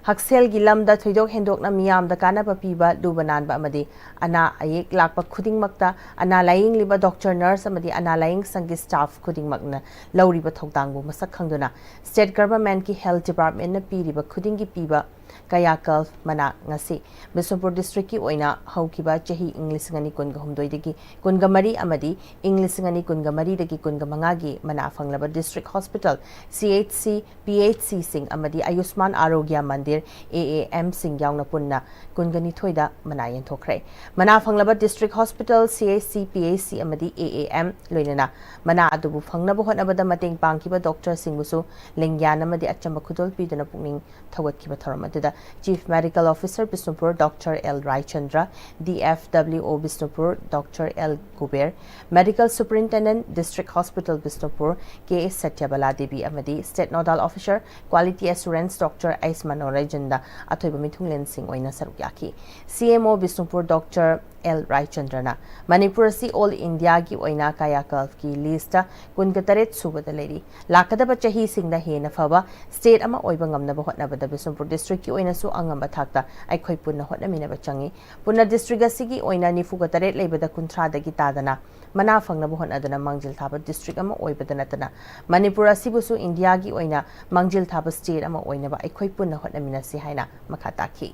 ꯍꯛꯁꯦꯜꯒꯤ ꯂꯝꯗ ꯊꯣꯏꯗꯣꯛ ꯍꯦꯟꯗꯣꯛꯅ ꯃꯤꯌꯥꯝꯗ ꯀꯥꯟꯅꯕ ꯄꯤꯕ ꯂꯨꯕ ꯅꯥꯟꯕ ꯑꯃꯗꯤ ꯑꯅꯥ ꯑꯌꯦꯛ ꯂꯥꯛꯄ ꯈꯨꯗꯤꯡꯃꯛꯇ ꯑꯅꯥ ꯂꯥꯌꯦꯡꯂꯤꯕ ꯗꯣꯛꯇꯔ, ꯅꯔꯁ ꯑꯃꯗꯤ ꯑꯅꯥ ꯂꯥꯌꯦꯡ ꯁꯪꯒꯤ ꯁ꯭ꯇꯥꯐ ꯈꯨꯗꯤꯡꯃꯛꯅ ꯂꯧꯔꯤꯕ ꯊꯧꯗꯥꯡꯕꯨ ꯃꯁꯛ ꯈꯪꯗꯨꯅ ꯁ꯭ꯇꯦꯠ ꯒꯚꯔꯟꯃꯦꯟꯠꯀꯤ ꯍꯦꯜꯊ ꯗꯤꯄꯥꯔꯠꯃꯦꯟꯠꯅ ꯄꯤꯔꯤꯕ ꯈꯨꯗꯤꯡꯒꯤ ꯄꯤꯕ ꯀꯌꯥꯀꯜꯐ ꯃꯅꯥ ꯉꯁꯤ ꯕꯤꯁꯅꯨꯄꯨꯔ ꯗꯤꯁꯇ꯭ꯔꯤꯛꯀꯤ ꯑꯣꯏꯅ ꯍꯧꯈꯤꯕ ꯆꯍꯤ ꯏꯪ ꯂꯤꯁꯤꯡ ꯑꯅꯤ ꯀꯨꯟꯒ ꯍꯨꯝꯗꯣꯏꯗꯒꯤ ꯀꯨꯟꯒ ꯃꯔꯤ ꯑꯃꯗꯤ ꯏꯪ ꯂꯤꯁꯤꯡ ꯑꯅꯤ ꯀꯨꯟꯒ ꯃꯔꯤꯗꯒꯤ ꯀꯨꯟꯒ ꯃꯉꯥꯒꯤ ꯃꯅꯥ ꯐꯪꯂꯕ ꯗꯤꯁꯇ꯭ꯔꯤꯛ ꯍꯣꯁꯄꯤꯇꯥꯜ, ꯁꯤ ꯑꯩꯆ ꯁꯤ, ꯄꯤ ꯑꯩꯆ ꯁꯤꯁꯤꯡ ꯑꯃꯗꯤ ꯑꯌꯨꯁꯃꯥꯟ ꯑꯥꯔꯣꯒ꯭ꯌ ꯃꯟꯗꯤꯔ, ꯑꯦ ꯑꯦ ꯑꯦꯝꯁꯤꯡ ꯌꯥꯎꯅ ꯄꯨꯟꯅ ꯀꯨꯟꯒ ꯅꯤꯊꯣꯏꯗ ꯃꯅꯥ ꯌꯦꯟꯊꯣꯛꯈ꯭ꯔꯦ꯫ ꯃꯅꯥ ꯐꯪꯂꯕ ꯗꯤꯁꯇ꯭ꯔꯤꯛ ꯍꯣꯁꯄꯤꯇꯥꯜ, ꯁꯤ H C, P H C ꯑꯃꯗꯤ ꯑꯦ ꯑꯦ ꯑꯦꯝ ꯂꯣꯏꯅꯅ ꯃꯅꯥ ꯑꯗꯨꯕꯨ ꯐꯪꯅꯕ ꯍꯣꯠꯅꯕꯗ ꯃꯇꯦꯡ ꯄꯥꯡꯈꯤꯕ ꯗꯣꯛꯇꯔꯁꯤꯡꯕꯨꯁꯨ ꯂꯦꯡꯌꯥꯟ ꯑꯃꯗꯤ ꯑꯆꯝꯕ ꯈꯨꯗꯣꯜ ꯄꯤꯗꯨꯅ ꯄꯨꯛꯅꯤꯡ ꯊꯧꯒꯠꯈꯤꯕ ꯊꯧꯔꯝ ꯑꯗꯨꯗ chief medical officer Bishnupur doctor L Raichandra, D F W O Bishnupur doctor L Kuber, medical superintendent district hospital Bishnupur K Satyabala Devi ꯑꯃꯗꯤ state nodal officer quality assurance doctor ꯑꯩꯁ ꯃꯅꯣꯔꯟꯖꯟꯗ ꯑꯊꯣꯏꯕ ꯃꯤꯊꯨꯡꯂꯦꯟꯁꯤꯡ ꯑꯣꯏꯅ ꯁꯔꯨꯛ ꯌꯥꯈꯤ꯫ C M O Bishnupur doctor L ꯔꯥꯏꯆꯟꯗ꯭ꯔꯅ ꯃꯅꯤꯄꯨꯔ ꯑꯁꯤ ꯑꯣꯜ ꯏꯟꯗꯤꯌꯥꯒꯤ ꯑꯣꯏꯅ ꯀꯥꯌꯥꯀꯜꯐꯀꯤ ꯂꯤꯁꯇ ꯀꯨꯟꯒ ꯇꯔꯦꯠ ꯁꯨꯕꯗ ꯂꯩꯔꯤ꯫ ꯂꯥꯛꯀꯗꯕ ꯆꯍꯤꯁꯤꯡꯗ ꯍꯦꯟꯅ ꯐꯕ ꯁ꯭ꯇꯦꯠ ꯑꯃ ꯑꯣꯏꯕ ꯉꯝꯅꯕ ꯍꯣꯠꯅꯕꯗ ꯕꯤꯁꯅꯨꯄꯨꯔ ꯗꯤꯁꯇ꯭ꯔꯤꯛꯀꯤ ꯀꯤ ꯑꯣꯏꯅꯁꯨ ꯑꯉꯝꯕ ꯊꯥꯛꯇ ꯑꯩꯈꯣꯏ ꯄꯨꯟꯅ ꯍꯣꯠꯅꯃꯤꯟꯅꯕ ꯆꯪꯏ꯫ ꯄꯨꯟꯅ ꯗꯤꯁꯇ꯭ꯔꯤꯛ ꯑꯁꯤꯒꯤ ꯑꯣꯏꯅ ꯅꯤꯐꯨꯒ ꯇꯔꯦꯠ ꯂꯩꯕꯗ ꯀꯨꯟꯊ꯭ꯔꯥꯗꯒꯤ ꯇꯥꯗꯅ ꯃꯅꯥ ꯐꯪꯅꯕ ꯍꯣꯠꯅꯗꯨꯅ ꯃꯥꯡꯖꯤꯜ ꯊꯥꯕ ꯗꯤꯁꯇ꯭ꯔꯤꯛ ꯑꯃ ꯑꯣꯏꯕꯗ ꯅꯠꯇꯅ ꯃꯅꯤꯄꯨꯔ ꯑꯁꯤꯕꯨꯁꯨ ꯏꯟꯗꯤꯌꯥꯒꯤ ꯑꯣꯏꯅ ꯃꯥꯡꯖꯤꯜ ꯊꯥꯕ ꯁ꯭ꯇꯦꯠ ꯑꯃ ꯑꯣꯏꯅꯕ ꯑꯩꯈꯣꯏ ꯄꯨꯟꯅ ꯍꯣꯠꯅꯃꯤꯟꯅꯁꯤ ꯍꯥꯏꯅ ꯃꯈꯥ ꯇꯥꯈꯤ꯫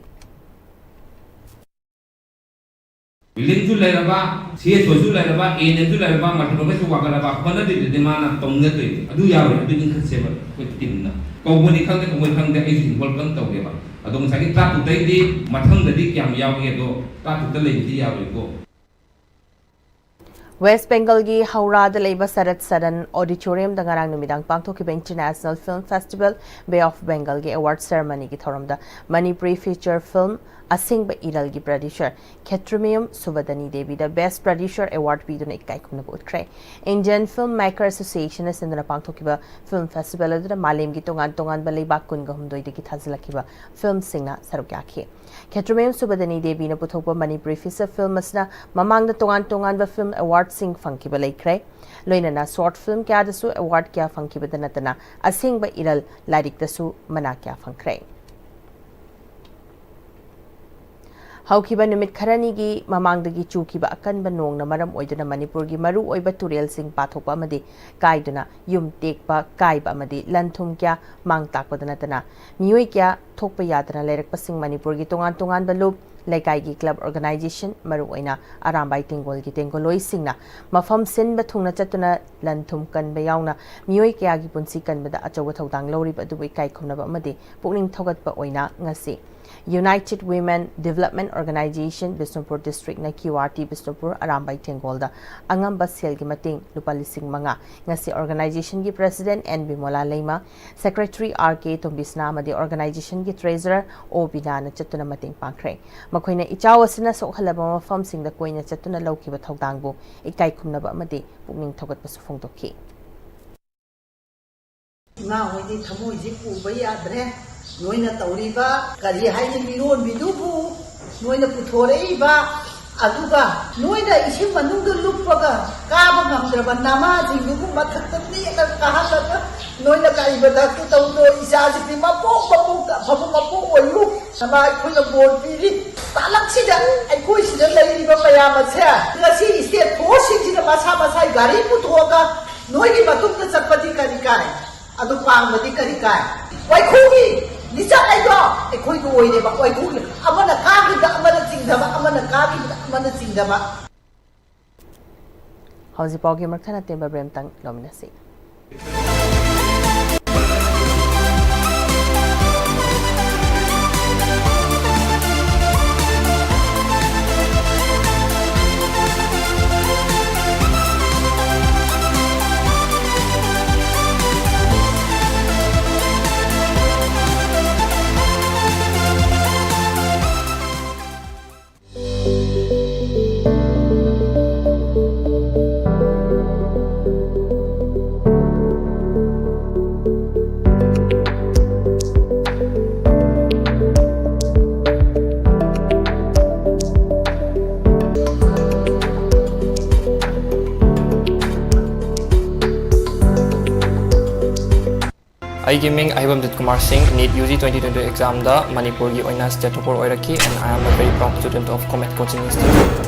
ꯕꯤꯜꯗꯤꯡꯁꯨ ꯂꯩꯔꯕ, ꯁꯤ ꯑꯦꯁ ꯑꯣꯁꯨ ꯂꯩꯔꯕ, ꯑꯦ ꯑꯦꯟ ꯑꯦꯝꯁꯨ ꯂꯩꯔꯕ, ꯃꯜꯇꯤꯄꯔꯄꯁꯁꯨ ꯋꯥꯡꯈꯠꯂꯕ, ꯍꯣꯠꯅꯗ꯭ꯔꯤꯗꯨꯗꯤ ꯃꯥꯅ ꯇꯧꯅꯗꯣꯏꯅꯤ꯫ ꯑꯗꯨ ꯌꯥꯔꯣꯏ, ꯑꯗꯨ ꯏꯟꯈꯠꯁꯦꯕ ꯑꯩꯈꯣꯏ ꯇꯤꯝꯅ꯫ ꯀꯧꯕꯅꯤ ꯈꯪꯗꯦ, ꯀꯧꯕꯅꯤ ꯈꯪꯗꯦ, ꯑꯩꯁꯨ ꯏꯟꯚꯣꯜꯕ ꯐꯖꯅ ꯇꯧꯒꯦꯕ꯫ ꯑꯗꯣ ꯉꯁꯥꯏꯒꯤ ꯇꯔꯥꯇꯔꯨꯛꯇꯩꯗꯤ ꯃꯊꯪꯗꯗꯤ ꯀꯌꯥꯝ ꯌꯥꯎꯒꯦ? ꯑꯗꯣ ꯇꯔꯥꯇꯔꯨꯛꯇ ꯂꯩꯕꯗꯤ ꯌꯥꯔꯣꯏꯀꯣ꯫ ꯋꯦꯁ꯭ꯠ ꯕꯦꯡꯒꯜꯒꯤ ꯍꯧꯔꯥꯗ ꯂꯩꯕ ꯁꯔꯠ ꯁꯗꯟ ꯑꯣꯗꯤꯇꯣꯔꯤꯌꯝꯗ ꯉꯔꯥꯡ ꯅꯨꯃꯤꯗꯥꯡ ꯄꯥꯡꯊꯣꯛꯈꯤꯕ international film festival bay of ꯕꯦꯡꯒꯜꯒꯤ ꯑꯦꯋꯥꯔꯗ ꯁꯦꯔꯃꯅꯤꯒꯤ ꯊꯧꯔꯝꯗ ꯃꯅꯤꯄꯨꯔꯤ ꯐꯤꯆꯔ ꯐꯤꯜꯝ ꯑꯁꯦꯡꯕ ꯏꯔꯜꯒꯤ ꯄ꯭ꯔꯗ꯭ꯌꯨꯁꯔ ꯈꯦꯇ꯭ꯔꯤꯃꯌꯨꯝ ꯁꯨꯕꯗꯅꯤ ꯗꯦꯕꯤꯗ ꯕꯦꯁ꯭ꯠ ꯄ꯭ꯔꯗ꯭ꯌꯨꯁꯔ ꯑꯦꯋꯥꯔꯗ ꯄꯤꯗꯨꯅ ꯏꯀꯥꯏ ꯈꯨꯝꯅꯕ ꯎꯠꯈ꯭ꯔꯦ꯫ ꯏꯟꯗꯤꯌꯟ ꯐꯤꯜꯝ ꯃꯦꯀꯔ ꯑꯦꯁꯣꯁꯤꯌꯦꯁꯟꯅ ꯁꯤꯟꯗꯨꯅ ꯄꯥꯡꯊꯣꯛꯈꯤꯕ ꯐꯤꯜꯝ ꯐꯦꯁꯇꯤꯚꯦꯜ ꯑꯗꯨꯗ ꯃꯥꯂꯦꯝꯒꯤ ꯇꯣꯉꯥꯟ ꯇꯣꯉꯥꯟꯕ ꯂꯩꯕꯥꯛ ꯀꯨꯟꯒ ꯍꯨꯝꯗꯣꯏꯗꯒꯤ ꯊꯥꯖꯤꯜꯂꯛꯈꯤꯕ ꯐꯤꯜꯝꯁꯤꯡꯅ ꯁꯔꯨꯛ ꯌꯥꯈꯤ꯫ ꯈꯦꯇ꯭ꯔꯤꯃꯌꯨꯝ ꯁꯨꯕꯗꯅꯤ ꯗꯦꯕꯤꯅ ꯄꯨꯊꯣꯛꯄ ꯃꯅꯤꯄꯨꯔꯤ ꯐꯤꯆꯔ ꯐꯤꯜꯝ ꯑꯁꯤꯅ ꯃꯃꯥꯡꯗ ꯇꯣꯉꯥꯟ ꯇꯣꯉꯥꯟꯕ ꯐꯤꯜꯝ ꯑꯦꯋꯥꯔꯗꯁꯤꯡ ꯐꯪꯈꯤꯕ ꯂꯩꯈ꯭ꯔꯦ꯫ ꯂꯣꯏꯅꯅ ꯁꯣꯔꯠ ꯐꯤꯜꯝ ꯀꯌꯥꯗꯁꯨ ꯑꯦꯋꯥꯔꯗ ꯀꯌꯥ ꯐꯪꯈꯤꯕꯗ ꯅꯠꯇꯅ ꯑꯁꯦꯡꯕ ꯏꯔꯜ ꯂꯥꯏꯔꯤꯛꯇꯁꯨ ꯃꯅꯥ ꯀꯌꯥ ꯐꯪꯈ꯭ꯔꯦ꯫ ꯍꯧꯈꯤꯕ ꯅꯨꯃꯤꯠ ꯈꯔꯅꯤꯒꯤ ꯃꯃꯥꯡꯗꯒꯤ ꯆꯨꯈꯤꯕ ꯑꯀꯟꯕ ꯅꯣꯡꯅ ꯃꯔꯝ ꯑꯣꯏꯗꯨꯅ ꯃꯅꯤꯄꯨꯔꯒꯤ ꯃꯔꯨꯑꯣꯏꯕ ꯇꯨꯔꯦꯜꯁꯤꯡ ꯄꯥꯊꯣꯛꯄ ꯑꯃꯗꯤ ꯀꯥꯏꯗꯨꯅ ꯌꯨꯝ ꯇꯦꯛꯄ, ꯀꯥꯏꯕ ꯑꯃꯗꯤ ꯂꯟ ꯊꯨꯝ ꯀꯌꯥ ꯃꯥꯡ ꯇꯥꯛꯄꯗ ꯅꯠꯇꯅ ꯃꯤꯑꯣꯏ ꯀꯌꯥ ꯊꯣꯛꯄ ꯌꯥꯗꯅ ꯂꯩꯔꯛꯄꯁꯤꯡ ꯃꯅꯤꯄꯨꯔꯒꯤ ꯇꯣꯉꯥꯟ ꯇꯣꯉꯥꯟꯕ ꯂꯨꯞ, ꯂꯩꯀꯥꯏꯒꯤ ꯀ꯭ꯂꯕ ꯑꯣꯔꯒꯅꯥꯏꯖꯦꯁꯟ, ꯃꯔꯨꯑꯣꯏꯅ ꯑꯔꯥꯝꯕꯥꯏ ꯇꯦꯡꯒꯣꯜꯒꯤ ꯇꯦꯡꯒꯣꯜꯂꯣꯏꯁꯤꯡꯅ ꯃꯐꯝ ꯁꯤꯟꯕ ꯊꯨꯡꯅ ꯆꯠꯇꯨꯅ ꯂꯟ ꯊꯨꯝ ꯀꯟꯕ ꯌꯥꯎꯅ ꯃꯤꯑꯣꯏ ꯀꯌꯥꯒꯤ ꯄꯨꯟꯁꯤ ꯀꯟꯕꯗ ꯑꯆꯧꯕ ꯊꯧꯗꯥꯡ ꯂꯧꯔꯤꯕ ꯑꯗꯨꯕꯨ ꯏꯀꯥꯏ ꯈꯨꯝꯅꯕ ꯑꯃꯗꯤ ꯄꯨꯛꯅꯤꯡ ꯊꯧꯒꯠꯄ ꯑꯣꯏꯅ ꯉꯁꯤ United Women Development Organization Bishnupur ꯗꯤꯁꯇ꯭ꯔꯤꯛꯅ Q R T Bishnupur Arambai ꯇꯦꯡꯒꯣꯜꯗ ꯑꯉꯝꯕ ꯁꯦꯜꯒꯤ ꯃꯇꯦꯡ ꯂꯨꯄꯥ ꯂꯤꯁꯤꯡ ꯃꯉꯥ ꯉꯁꯤ ꯑꯣꯔꯒꯅꯥꯏꯖꯦꯁꯟꯒꯤ president N Bimola Leima, secretary R K Tombisana ꯑꯃꯗꯤ ꯑꯣꯔꯒꯅꯥꯏꯖꯦꯁꯟꯒꯤ ꯇ꯭ꯔꯦꯖꯔꯔ ꯑꯣ ꯕꯤꯅꯥꯅ ꯆꯠꯇꯨꯅ ꯃꯇꯦꯡ ꯄꯥꯡꯈ꯭ꯔꯦ꯫ ꯃꯈꯣꯏꯅ ꯏꯆꯥꯎ ꯑꯁꯤꯅ ꯁꯣꯛꯍꯜꯂꯕ ꯃꯐꯝꯁꯤꯡꯗ ꯀꯣꯏꯅ ꯆꯠꯇꯨꯅ ꯂꯧꯈꯤꯕ ꯊꯧꯗꯥꯡꯕꯨ ꯏꯀꯥꯏ ꯈꯨꯝꯅꯕ ꯑꯃꯗꯤ ꯄꯨꯛꯅꯤꯡ ꯊꯧꯒꯠꯄꯁꯨ ꯐꯣꯡꯗꯣꯛꯈꯤ꯫ ꯏꯃꯥ ꯍꯣꯏꯗꯤ ꯊꯃꯣꯏꯁꯤ ꯄꯨꯕ ꯌꯥꯗ꯭ꯔꯦ꯫ ꯅꯣꯏꯅ ꯇꯧꯔꯤꯕ ꯀꯔꯤ ꯍꯥꯏꯅꯤ ꯃꯤꯔꯣꯟꯕꯤꯗꯨꯕꯨ, ꯅꯣꯏꯅ ꯄꯨꯊꯣꯔꯛꯏꯕ ꯑꯗꯨꯒ ꯅꯣꯏꯅ ꯏꯁꯤꯡ ꯃꯅꯨꯡꯗ ꯂꯨꯞꯄꯒ ꯀꯥꯕ ꯉꯝꯗ꯭ꯔꯕ ꯅꯃꯥꯁꯤꯡꯗꯨꯕꯨ ꯃꯊꯛꯇ ꯅꯦꯠꯂꯒ ꯀꯥꯍꯜꯂꯒ ꯅꯣꯏꯅ ꯀꯔꯤꯕ ꯗꯥꯛꯇꯨ ꯇꯧꯗꯣ? ꯏꯆꯥꯁꯤꯡꯗꯤ ꯃꯄꯣꯛ ꯃꯄꯣꯛꯇ ꯑꯐꯕ ꯃꯄꯣꯛ ꯑꯣꯏꯌꯨ꯫ ꯅꯃꯥ ꯑꯩꯈꯣꯏꯅ ꯕꯣꯔ ꯄꯤꯔꯤ꯫ ꯇꯥꯂꯛꯁꯤꯗ ꯑꯩꯈꯣꯏ ꯁꯤꯗ ꯂꯩꯔꯤꯕ ꯃꯌꯥꯝ ꯑꯁꯦ ꯉꯁꯤ ꯁ꯭ꯇꯦꯠ ꯐꯣꯔꯁꯁꯤꯡꯁꯤꯅ ꯃꯁꯥ ꯃꯁꯥꯒꯤ ꯒꯥꯔꯤ ꯄꯨꯊꯣꯛꯑꯒ ꯅꯣꯏꯒꯤ ꯃꯇꯨꯡꯗ ꯆꯠꯄꯗꯤ ꯀꯔꯤ ꯀꯥꯏ? ꯑꯗꯨ ꯄꯥꯡꯕꯗꯤ ꯀꯔꯤ ꯀꯥꯏ? ꯋꯥꯏꯈꯨꯒꯤ ꯂꯤꯆꯠ ꯍꯥꯏꯗꯣ ꯑꯩꯈꯣꯏꯒꯤ ꯑꯣꯏꯔꯦꯕ꯫ ꯋꯥꯏꯈꯨꯒꯤ ꯑꯃꯅ ꯀꯥꯈꯤꯕꯗ ꯑꯃꯅ ꯆꯤꯡꯗꯕ, ꯑꯃꯅ ꯀꯥꯈꯤꯕꯗ ꯑꯃꯅ ꯆꯤꯡꯗꯕ꯫ ꯍꯧꯖꯤꯛ ꯄꯥꯎꯒꯤ ꯃꯔꯛ ꯊꯠꯅ ꯇꯦꯟꯕ ꯕ꯭ꯔꯦꯛ ꯑꯃꯇꯪ ꯂꯧꯃꯤꯟꯅꯁꯤ꯫ ꯑꯩꯒꯤ ꯃꯤꯡ ꯑꯍꯩꯕꯝ Jeet Kumar Singh, NEET U G twenty twenty examꯗ ꯃꯅꯤꯄꯨꯔꯒꯤ ꯑꯣꯏꯅ state topper ꯑꯣꯏꯔꯛꯈꯤ, and I am a very proud student of Comet Coaching Institute.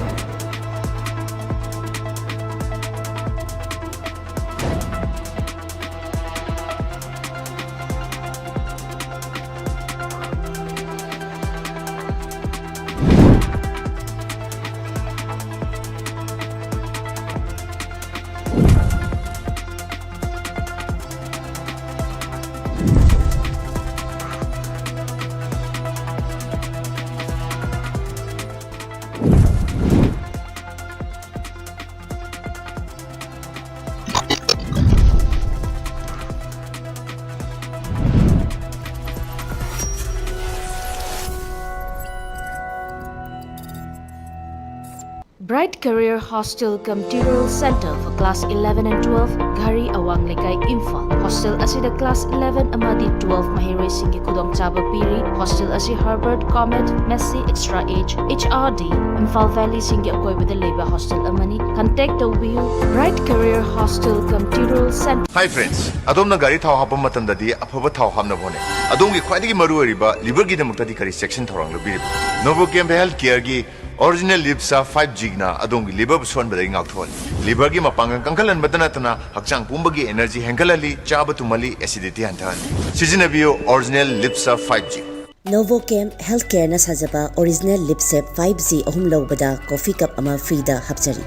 Bright Career Hostel cum Tutorial Center for Class eleven and twelve, Ghari, Awang Lekai, Imphal. Hostel ꯑꯁꯤꯗ class eleven ꯑꯃꯗꯤ twelve ꯃꯍꯩꯔꯣꯏꯁꯤꯡꯒꯤ ꯈꯨꯗꯣꯡꯆꯥꯕ ꯄꯤꯔꯤ꯫ Hostel ꯑꯁꯤ Harvard, Comet, Massey, Extra Age, H R D, Imphal Valley ꯁꯤꯡꯒꯤ ꯑꯀꯣꯏꯕꯗ ꯂꯩꯕ hostel ꯑꯃꯅꯤ꯫ Contact ꯇꯧꯕꯤꯌꯨ꯫ Bright Career Hostel cum Tutorial Center. Hi friends, ꯑꯗꯣꯝꯅ ꯒꯥꯔꯤ ꯊꯥꯎ ꯍꯥꯞꯄ ꯃꯇꯝꯗꯗꯤ ꯑꯐꯕ ꯊꯥꯎ ꯍꯥꯞꯅꯕ ꯍꯣꯠꯅꯩ꯫ ꯑꯗꯣꯝꯒꯤ ꯈ꯭ꯋꯥꯏꯗꯒꯤ ꯃꯔꯨꯑꯣꯏꯔꯤꯕ liver ꯒꯤꯗꯃꯛꯇꯗꯤ ꯀꯔꯤ ꯆꯦꯛꯁꯤꯟ ꯊꯧꯔꯥꯡ ꯂꯧꯕꯤꯔꯤꯕ? Novochem Health Care ꯒꯤ Original Lipsa five G ꯅ ꯑꯗꯣꯝꯒꯤ liver ꯕꯨ ꯁꯣꯟꯕꯗꯒꯤ ꯉꯥꯛꯊꯣꯛꯍꯜꯂꯤ꯫ Liver ꯒꯤ ꯃꯄꯥꯡꯒꯜ ꯀꯟꯈꯠꯍꯟꯕꯇ ꯅꯠꯇꯅ ꯍꯛꯆꯥꯡ ꯄꯨꯝꯕꯒꯤ energy ꯍꯦꯟꯒꯠꯍꯜꯂꯤ, ꯆꯥꯕ ꯇꯨꯝꯍꯜꯂꯤ, acidity ꯍꯟꯊꯍꯜꯂꯤ꯫ ꯁꯤꯖꯤꯟꯅꯕꯤꯌꯨ Original Lipsa five G꯫ Novochem Health Care ꯅ ꯁꯥꯖꯕ Original Lipsa five G ꯑꯍꯨꯝ ꯂꯧꯕꯗ coffee cup ꯑꯃ free ꯗ ꯍꯥꯞꯆꯔꯤ꯫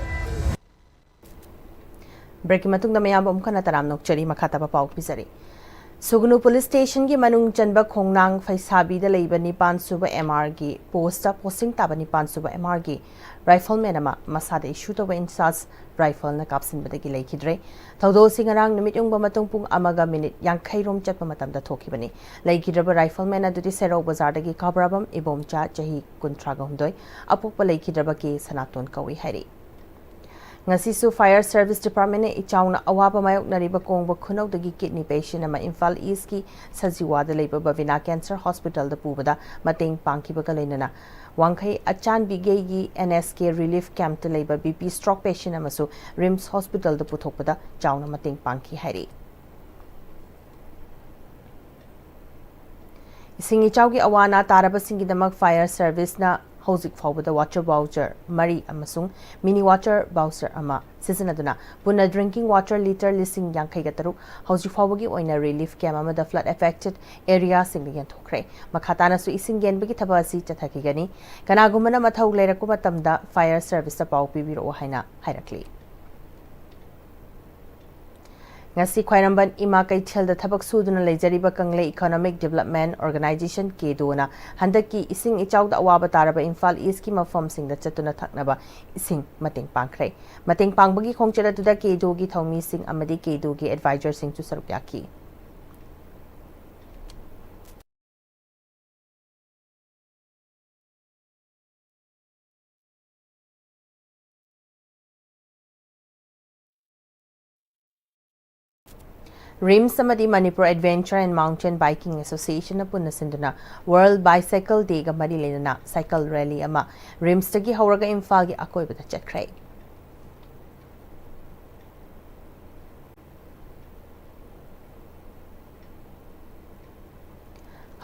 Break ꯀꯤ ꯃꯇꯨꯡꯗ ꯃꯌꯥꯝꯕꯨ ꯑꯃꯨꯛ ꯍꯟꯅ ꯇꯔꯥꯝꯅ ꯑꯣꯛꯆꯔꯤ꯫ ꯃꯈꯥ ꯇꯥꯕ ꯄꯥꯎ ꯄꯤꯖꯔꯤ꯫ ꯁꯨꯒꯅꯨ police station ꯒꯤ ꯃꯅꯨꯡ ꯆꯟꯕ ꯈꯣꯡꯅꯥꯡ ꯐꯩꯁꯥꯕꯤꯗ ꯂꯩꯕ ꯅꯤꯄꯥꯟ ꯁꯨꯕ M R ꯒꯤ post ꯇ posting ꯇꯥꯕ ꯅꯤꯄꯥꯟ ꯁꯨꯕ M R ꯒꯤ rifleman ꯑꯃ ꯃꯁꯥꯗ issue ꯇꯧꯕ INSAS rifle ꯅ ꯀꯥꯞꯁꯤꯟꯕꯗꯒꯤ ꯂꯩꯈꯤꯗ꯭ꯔꯦ꯫ ꯊꯧꯗꯣꯛ ꯑꯁꯤ ꯉꯔꯥꯡ ꯅꯨꯃꯤꯠ ꯌꯨꯡꯕ ꯃꯇꯨꯡ ꯄꯨꯡ ꯑꯃꯒ minute ꯌꯥꯡꯈꯩ ꯔꯣꯝ ꯆꯠꯄ ꯃꯇꯝꯗ ꯊꯣꯛꯈꯤꯕꯅꯤ꯫ ꯂꯩꯈꯤꯗ꯭ꯔꯕ rifleman ꯑꯗꯨꯗꯤ ꯁꯦꯔꯧ ꯕꯖꯥꯔꯗꯒꯤ ꯈꯕ꯭ꯔꯥꯕꯝ ꯏꯕꯣꯝꯆꯥ, ꯆꯍꯤ ꯀꯨꯟꯊ꯭ꯔꯥꯒ ꯍꯨꯝꯗꯣꯏ, ꯑꯄꯣꯛꯄ ꯂꯩꯈꯤꯗ꯭ꯔꯕ ꯀꯦ ꯁꯅꯥꯇꯣꯟ ꯀꯧꯏ ꯍꯥꯏꯔꯤ꯫ ꯉꯁꯤꯁꯨ Fire Service Department ꯅ ꯏꯆꯥꯎꯅ ꯑꯋꯥꯕ ꯃꯥꯌꯣꯛꯅꯔꯤꯕ ꯀꯣꯡꯕ ꯈꯨꯅꯧꯗꯒꯤ kidney patient ꯑꯃ ꯏꯝꯐꯥꯜ East ꯀꯤ ꯁꯖꯤꯋꯥꯗ ꯂꯩꯕ ꯕꯕꯤꯅꯥ Cancer Hospital ꯗ ꯄꯨꯕꯗ ꯃꯇꯦꯡ ꯄꯥꯡꯈꯤꯕꯒ ꯂꯣꯏꯅꯅ ꯋꯥꯡꯈꯩ ꯑꯆꯥꯟꯕꯤꯒꯩꯒꯤ N S K relief camp ꯇ ꯂꯩꯕ B P stroke patient ꯑꯃꯁꯨ RIMS Hospital ꯗ ꯄꯨꯊꯣꯛꯄꯗ ꯆꯥꯎꯅ ꯃꯇꯦꯡ ꯄꯥꯡꯈꯤ ꯍꯥꯏꯔꯤ꯫ ꯏꯁꯤꯡ ꯏꯆꯥꯎꯒꯤ ꯑꯋꯥ ꯑꯅꯥ ꯇꯥꯔꯕꯁꯤꯡꯒꯤꯗꯃꯛ Fire Service ꯅ ꯍꯧꯖꯤꯛ ꯐꯥꯎꯕꯗ water voucher ꯃꯔꯤ ꯑꯃꯁꯨꯡ mini water voucher ꯑꯃ ꯁꯤꯖꯤꯟꯅꯗꯨꯅ ꯄꯨꯟꯅ drinking water litre ꯂꯤꯁꯤꯡ ꯌꯥꯡꯈꯩꯒ ꯇꯔꯨꯛ ꯍꯧꯖꯤꯛ ꯐꯥꯎꯕꯒꯤ ꯑꯣꯏꯅ relief camp ꯑꯃꯗ flood affected area ꯁꯤꯡꯗ ꯌꯦꯟꯊꯣꯛꯈ꯭ꯔꯦ꯫ ꯃꯈꯥ ꯇꯥꯅꯁꯨ ꯏꯁꯤꯡ ꯌꯦꯟꯕꯒꯤ ꯊꯕꯛ ꯑꯁꯤ ꯆꯠꯊꯈꯤꯒꯅꯤ꯫ ꯀꯅꯥꯒꯨꯝꯕꯅ ꯃꯊꯧ ꯂꯩꯔꯛꯄ ꯃꯇꯝꯗ Fire Service ꯇ ꯄꯥꯎ ꯄꯤꯕꯤꯔꯛꯎ ꯍꯥꯏꯅ ꯍꯥꯏꯔꯛꯂꯤ꯫ ꯉꯁꯤ ꯈ꯭ꯋꯥꯏꯔꯝꯕꯟ ꯏꯃꯥ ꯀꯩꯊꯦꯜꯗ ꯊꯕꯛ ꯁꯨꯗꯨꯅ ꯂꯩꯖꯔꯤꯕ ꯀꯪꯂꯩ Economic Development Organization, KEDO ꯅ ꯍꯟꯗꯛꯀꯤ ꯏꯁꯤꯡ ꯏꯆꯥꯎꯗ ꯑꯋꯥꯕ ꯇꯥꯔꯕ ꯏꯝꯐꯥꯜ East ꯀꯤ ꯃꯐꯝꯁꯤꯡꯗ ꯆꯠꯇꯨꯅ ꯊꯛꯅꯕ ꯏꯁꯤꯡ ꯃꯇꯦꯡ ꯄꯥꯡꯈ꯭ꯔꯦ꯫ ꯃꯇꯦꯡ ꯄꯥꯡꯕꯒꯤ ꯈꯣꯡꯆꯠ ꯑꯗꯨꯗ KEDO ꯒꯤ ꯊꯧꯃꯤꯁꯤꯡ ꯑꯃꯗꯤ KEDO ꯒꯤ advisor ꯁꯤꯡꯁꯨ ꯁꯔꯨꯛ ꯌꯥꯈꯤ꯫ ꯔꯤꯝꯁ ꯑꯃꯗꯤ Manipur Adventure and Mountain Biking Association ꯅ ꯄꯨꯟꯅ ꯁꯤꯟꯗꯨꯅ World Bicycle Day ꯒ ꯃꯔꯤ ꯂꯩꯅꯅ cycle rally ꯑꯃ ꯔꯤꯝꯁꯇꯒꯤ ꯍꯧꯔꯒ ꯏꯝꯐꯥꯜꯒꯤ ꯑꯀꯣꯏꯕꯗ ꯆꯠꯈ꯭ꯔꯦ꯫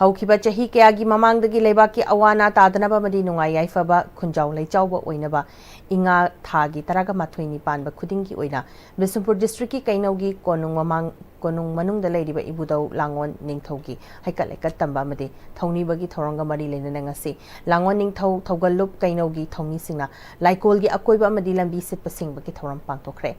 ꯍꯧꯈꯤꯕ ꯆꯍꯤ ꯀꯌꯥꯒꯤ ꯃꯃꯥꯡꯗꯒꯤ ꯂꯩꯕꯥꯛꯀꯤ ꯑꯋꯥ ꯑꯅꯥ ꯇꯥꯗꯅꯕ ꯑꯃꯗꯤ ꯅꯨꯡꯉꯥꯏ ꯌꯥꯏꯐꯕ ꯈꯨꯟꯖꯥꯎ ꯂꯩꯆꯥꯎꯕ ꯑꯣꯏꯅꯕ ꯏꯉꯥ ꯊꯥꯒꯤ ꯇꯔꯥꯒ ꯃꯥꯊꯣꯏꯅꯤ ꯄꯥꯟꯕ ꯈꯨꯗꯤꯡꯒꯤ ꯑꯣꯏꯅ ꯕꯤꯁꯅꯨꯄꯨꯔ district ꯀꯤ ꯀꯩꯅꯧꯒꯤ ꯀꯣꯅꯨꯡ ꯃꯃꯥꯡ, ꯀꯣꯅꯨꯡ ꯃꯅꯨꯡꯗ ꯂꯩꯔꯤꯕ ꯏꯕꯨꯙꯧ ꯂꯥꯡꯒꯣꯜ ꯅꯤꯡꯊꯧꯒꯤ ꯍꯩꯀꯠ ꯂꯩꯀꯠ ꯇꯝꯕ ꯑꯃꯗꯤ ꯊꯧꯅꯤꯕꯒꯤ ꯊꯧꯔꯝꯒ ꯃꯔꯤ ꯂꯩꯅꯅ ꯉꯁꯤ ꯂꯥꯡꯒꯣꯜ ꯅꯤꯡꯊꯧ ꯊꯧꯒꯜꯂꯨꯞ ꯀꯩꯅꯧꯒꯤ ꯊꯧꯃꯤꯁꯤꯡꯅ ꯂꯥꯏꯀꯣꯜꯒꯤ ꯑꯀꯣꯏꯕ ꯑꯃꯗꯤ ꯂꯝꯕꯤ ꯁꯤꯠꯄ ꯁꯦꯡꯕꯒꯤ ꯊꯧꯔꯝ ꯄꯥꯡꯊꯣꯛꯈ꯭ꯔꯦ꯫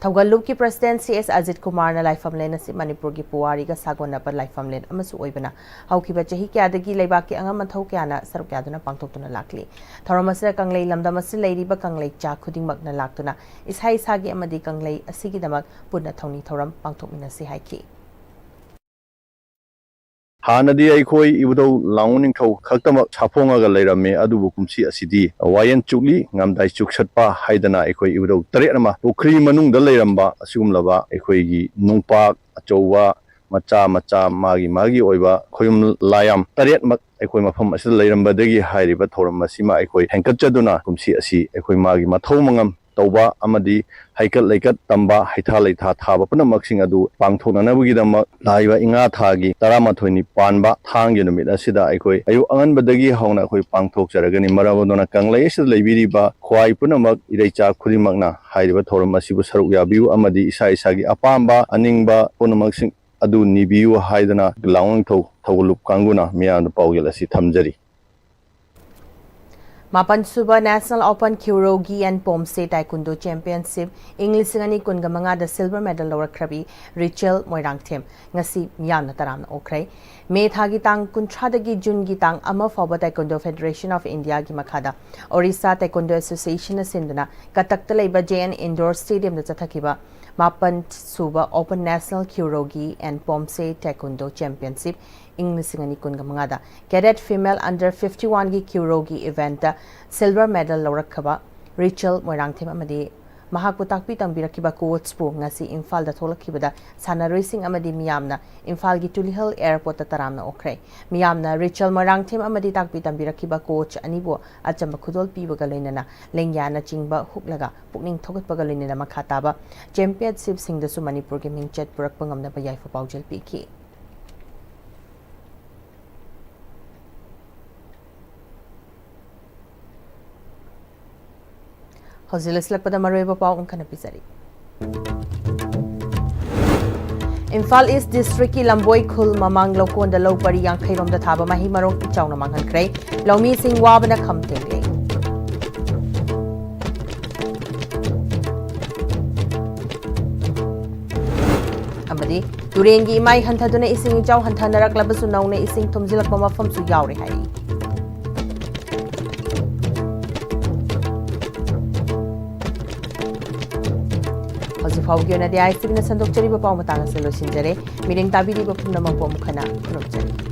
ꯊꯧꯒꯜꯂꯨꯞꯀꯤ president ꯁꯤ ꯑꯦꯁ ꯑꯖꯤꯠ ꯀꯨꯃꯥꯔꯅ ꯂꯥꯏꯐꯝꯂꯦꯟ ꯑꯁꯤ ꯃꯅꯤꯄꯨꯔꯒꯤ ꯄꯨꯋꯥꯔꯤꯒ ꯁꯥꯒꯣꯟꯅꯕ ꯂꯥꯏꯐꯝꯂꯦꯟ ꯑꯃꯁꯨ ꯑꯣꯏꯕꯅ ꯍꯧꯈꯤꯕ ꯆꯍꯤ ꯀꯌꯥꯗꯒꯤ ꯂꯩꯕꯥꯛꯀꯤ ꯑꯉꯝ ꯑꯊꯧ ꯀꯌꯥꯅ ꯁꯔꯨꯛ ꯌꯥꯗꯨꯅ ꯄꯥꯡꯊꯣꯛꯇꯨꯅ ꯂꯥꯛꯂꯤ꯫ ꯊꯧꯔꯝ ꯑꯁꯤꯗ ꯀꯪꯂꯩ ꯂꯝꯗꯝ ꯑꯁꯤꯗ ꯂꯩꯔꯤꯕ ꯀꯪꯂꯩꯆꯥ ꯈꯨꯗꯤꯡꯃꯛꯅ ꯂꯥꯛꯇꯨꯅ ꯏꯁꯥ ꯏꯁꯥꯒꯤ ꯑꯃꯗꯤ ꯀꯪꯂꯩ ꯑꯁꯤꯒꯤꯗꯃꯛ ꯄꯨꯟꯅ ꯊꯧꯅꯤ ꯊꯧꯔꯝ ꯄꯥꯡꯊꯣꯛꯃꯤꯟꯅꯁꯤ ꯍꯥꯏꯈꯤ꯫ ꯍꯥꯟꯅꯗꯤ ꯑꯩꯈꯣꯏ ꯏꯕꯨꯙꯧ ꯂꯥꯡꯒꯣꯜ ꯅꯤꯡꯊꯧ ꯈꯛꯇꯃꯛ ꯁꯥꯐꯣꯡꯉꯒ ꯂꯩꯔꯝꯃꯤ, ꯑꯗꯨꯕꯨ ꯀꯨꯝꯁꯤ ꯑꯁꯤꯗꯤ ꯋꯥꯌꯦꯟ ꯆꯨꯞꯂꯤ, ꯉꯝꯗꯥꯏ ꯆꯨꯞꯁꯠꯄ ꯍꯥꯏꯗꯅ ꯑꯩꯈꯣꯏ ꯏꯕꯨꯙꯧ ꯇꯔꯦꯠ ꯑꯃ ꯄꯨꯈ꯭ꯔꯤ ꯃꯅꯨꯡꯗ ꯂꯩꯔꯝꯕ ꯑꯁꯤꯒꯨꯝꯂꯕ ꯑꯩꯈꯣꯏꯒꯤ ꯅꯨꯡꯄꯥꯛ ꯑꯆꯧꯕ, ꯃꯆꯥ ꯃꯆꯥ, ꯃꯥꯒꯤ ꯃꯥꯒꯤ ꯑꯣꯏꯕ ꯈꯣꯌꯨꯝ ꯂꯥꯌꯥꯝ ꯇꯔꯦꯠꯃꯛ ꯑꯩꯈꯣꯏ ꯃꯐꯝ ꯑꯁꯤꯗ ꯂꯩꯔꯝꯕꯗꯒꯤ ꯍꯥꯏꯔꯤꯕ ꯊꯧꯔꯝ ꯑꯁꯤꯃ ꯑꯩꯈꯣꯏ ꯍꯦꯟꯒꯠꯆꯗꯨꯅ ꯀꯨꯝꯁꯤ ꯑꯁꯤ ꯑꯩꯈꯣꯏ ꯃꯥꯒꯤ ꯃꯊꯧ ꯃꯉꯝ ꯇꯧꯕ ꯑꯃꯗꯤ ꯍꯩꯀꯠ ꯂꯩꯀꯠ ꯇꯝꯕ, ꯍꯩꯊꯥ ꯂꯩꯊꯥ ꯊꯥꯕ ꯄꯨꯝꯅꯃꯛꯁꯤꯡ ꯑꯗꯨ ꯄꯥꯡꯊꯣꯛꯅꯅꯕꯒꯤꯗꯃꯛ ꯂꯥꯛꯏꯕ ꯏꯉꯥ ꯊꯥꯒꯤ ꯇꯔꯥꯃꯥꯊꯣꯏꯅꯤ ꯄꯥꯟꯕ ꯊꯥꯡꯒꯤ ꯅꯨꯃꯤꯠ ꯑꯁꯤꯗ ꯑꯩꯈꯣꯏ ꯑꯌꯨꯛ ꯑꯉꯟꯕꯗꯒꯤ ꯍꯧꯅ ꯑꯩꯈꯣꯏ ꯄꯥꯡꯊꯣꯛꯆꯔꯒꯅꯤ꯫ ꯃꯔꯝ ꯑꯗꯨꯅ ꯀꯪꯂꯩ ꯑꯁꯤꯗ ꯂꯩꯕꯤꯔꯤꯕ ꯈ꯭ꯋꯥꯏ ꯄꯨꯝꯅꯃꯛ ꯏꯔꯩꯆꯥ ꯈꯨꯗꯤꯡꯃꯛꯅ ꯍꯥꯏꯔꯤꯕ ꯊꯧꯔꯝ ꯑꯁꯤꯕꯨ ꯁꯔꯨꯛ ꯌꯥꯕꯤꯌꯨ ꯑꯃꯗꯤ ꯏꯁꯥ ꯏꯁꯥꯒꯤ ꯑꯄꯥꯝꯕ ꯑꯅꯤꯡꯕ ꯄꯨꯝꯅꯃꯛꯁꯤꯡ ꯑꯗꯨ ꯅꯤꯕꯤꯌꯨ ꯍꯥꯏꯗꯅ ꯂꯥꯡꯒꯣꯜ ꯅꯤꯡꯊꯧ ꯊꯧꯒꯜꯂꯨꯞ ꯀꯥꯡꯕꯨꯅ ꯃꯤꯌꯥꯝꯗ ꯄꯥꯎꯖꯦꯜ ꯑꯁꯤ ꯊꯝꯖꯔꯤ꯫ ꯃꯥꯄꯟ ꯁꯨꯕ National Open Kyorugi and Pomse Taekwondo Championship ꯏꯪ ꯂꯤꯁꯤꯡ ꯑꯅꯤ ꯀꯨꯟꯒ ꯃꯉꯥꯗ silver medal ꯂꯧꯔꯛꯈ꯭ꯔꯕꯤ ꯔꯤꯆꯦꯜ ꯃꯣꯏꯔꯥꯡꯊꯦꯝ ꯉꯁꯤ ꯃꯤꯌꯥꯝꯅ ꯇꯔꯥꯝꯅ ꯑꯣꯛꯈ꯭ꯔꯦ꯫ ꯃꯦ ꯊꯥꯒꯤ ꯇꯥꯡ ꯀꯨꯟꯊ꯭ꯔꯥꯗꯒꯤ ꯖꯨꯟꯒꯤ ꯇꯥꯡ ꯑꯃ ꯐꯥꯎꯕ Taekwondo Federation of India ꯒꯤ ꯃꯈꯥꯗ Orissa Taekwondo Association ꯅ ꯁꯤꯟꯗꯨꯅ ꯀꯇꯛꯇ ꯂꯩꯕ J N Indoor Stadium ꯗ ꯆꯠꯊꯈꯤꯕ ꯃꯥꯄꯟ ꯁꯨꯕ Open National Kyorugi and Pomse Taekwondo Championship ꯏꯪ ꯂꯤꯁꯤꯡ ꯑꯅꯤ ꯀꯨꯟꯒ ꯃꯉꯥꯗ cadet female under fifty one ꯒꯤ Kyorugi event ꯇ silver medal ꯂꯧꯔꯛꯈꯤꯕ ꯔꯤꯆꯦꯜ ꯃꯣꯏꯔꯥꯡꯊꯦꯝ ꯑꯃꯗꯤ ꯃꯍꯥꯛꯄꯨ ꯇꯥꯛꯄꯤ ꯇꯝꯕꯤꯔꯛꯈꯤꯕ ꯀꯣꯆꯄꯨ ꯉꯁꯤ ꯏꯝꯐꯥꯜꯗ ꯊꯣꯛꯂꯛꯈꯤꯕꯗ ꯁꯥꯟꯅꯔꯣꯏꯁꯤꯡ ꯑꯃꯗꯤ ꯃꯤꯌꯥꯝꯅ ꯏꯝꯐꯥꯜꯒꯤ ꯇꯨꯂꯤꯍꯜ ꯑꯦꯌꯔꯄꯣꯔꯠꯇ ꯇꯔꯥꯝꯅ ꯑꯣꯛꯈ꯭ꯔꯦ꯫ ꯃꯤꯌꯥꯝꯅ ꯔꯤꯆꯜ ꯃꯣꯏꯔꯥꯡꯊꯦꯝ ꯑꯃꯗꯤ ꯇꯥꯛꯄꯤ ꯇꯝꯕꯤꯔꯛꯈꯤꯕ ꯀꯣꯆ ꯑꯅꯤꯕꯨ ꯑꯆꯝꯕ ꯈꯨꯗꯣꯜ ꯄꯤꯕꯒ ꯂꯣꯏꯅꯅ ꯂꯦꯡꯌꯥꯅꯆꯤꯡꯕ ꯍꯨꯛꯂꯒ ꯄꯨꯛꯅꯤꯡ ꯊꯧꯒꯠꯄꯒ ꯂꯣꯏꯅꯅ ꯃꯈꯥ ꯇꯥꯕ ꯆꯦꯝꯄꯤꯌꯟꯁꯤꯞꯁꯤꯡꯗꯁꯨ ꯃꯅꯤꯄꯨꯔꯒꯤ ꯃꯤꯡꯆꯠ ꯄꯨꯔꯛꯄ ꯉꯝꯅꯕ ꯌꯥꯏꯐ ꯄꯥꯎꯖꯦꯜ ꯄꯤꯈꯤ꯫ ꯍꯧꯖꯤꯛ ꯂꯣꯏꯁꯤꯜꯂꯛꯄꯗ ꯃꯔꯨꯑꯣꯏꯕ ꯄꯥꯎ ꯑꯃꯨꯛ ꯍꯟꯅ ꯄꯤꯖꯔꯤ꯫ ꯏꯝꯐꯥꯜ ꯏꯁ ꯗꯤꯁꯇ꯭ꯔꯤꯛꯀꯤ ꯂꯝꯕꯣꯏ ꯈꯨꯜ ꯃꯃꯥꯡ ꯂꯧꯀꯣꯟꯗ ꯂꯧ ꯄꯔꯤ ꯌꯥꯡꯈꯩ ꯔꯣꯝꯗ ꯊꯥꯕ ꯃꯍꯩ ꯃꯔꯣꯡ ꯏꯆꯥꯎꯅ ꯃꯥꯡꯍꯟꯈ꯭ꯔꯦ꯫ ꯂꯧꯃꯤꯁꯤꯡ ꯋꯥꯕꯅ ꯈꯝ ꯊꯦꯡꯂꯦ꯫ ꯑꯃꯗꯤ ꯇꯨꯔꯦꯟꯒꯤ ꯏꯃꯥꯏ ꯍꯟꯊꯗꯨꯅ ꯏꯁꯤꯡ ꯏꯆꯥꯎ ꯍꯟꯊꯅꯔꯛꯂꯕꯁꯨ ꯅꯧꯅ ꯏꯁꯤꯡ ꯊꯨꯝꯖꯤꯜꯂꯛꯄ ꯃꯐꯝꯁꯨ ꯌꯥꯎꯔꯦ ꯍꯥꯏꯔꯤ꯫ ꯍꯧꯖꯤꯛ ꯐꯥꯎꯕꯒꯤ ꯑꯣꯏꯅꯗꯤ ꯑꯥꯏ ꯁꯤ ꯕꯤꯅ ꯁꯟꯗꯣꯛꯆꯔꯤꯕ ꯄꯥꯎ ꯃꯇꯥꯡ ꯑꯁꯤ ꯂꯣꯏꯁꯤꯟꯖꯔꯦ꯫ ꯃꯤꯠꯌꯦꯡ ꯇꯥꯕꯤꯔꯤꯕ ꯄꯨꯝꯅꯃꯛꯄꯨ ꯑꯃꯨꯛ ꯍꯟꯅ ꯈꯨꯔꯨꯝꯖꯔꯤ꯫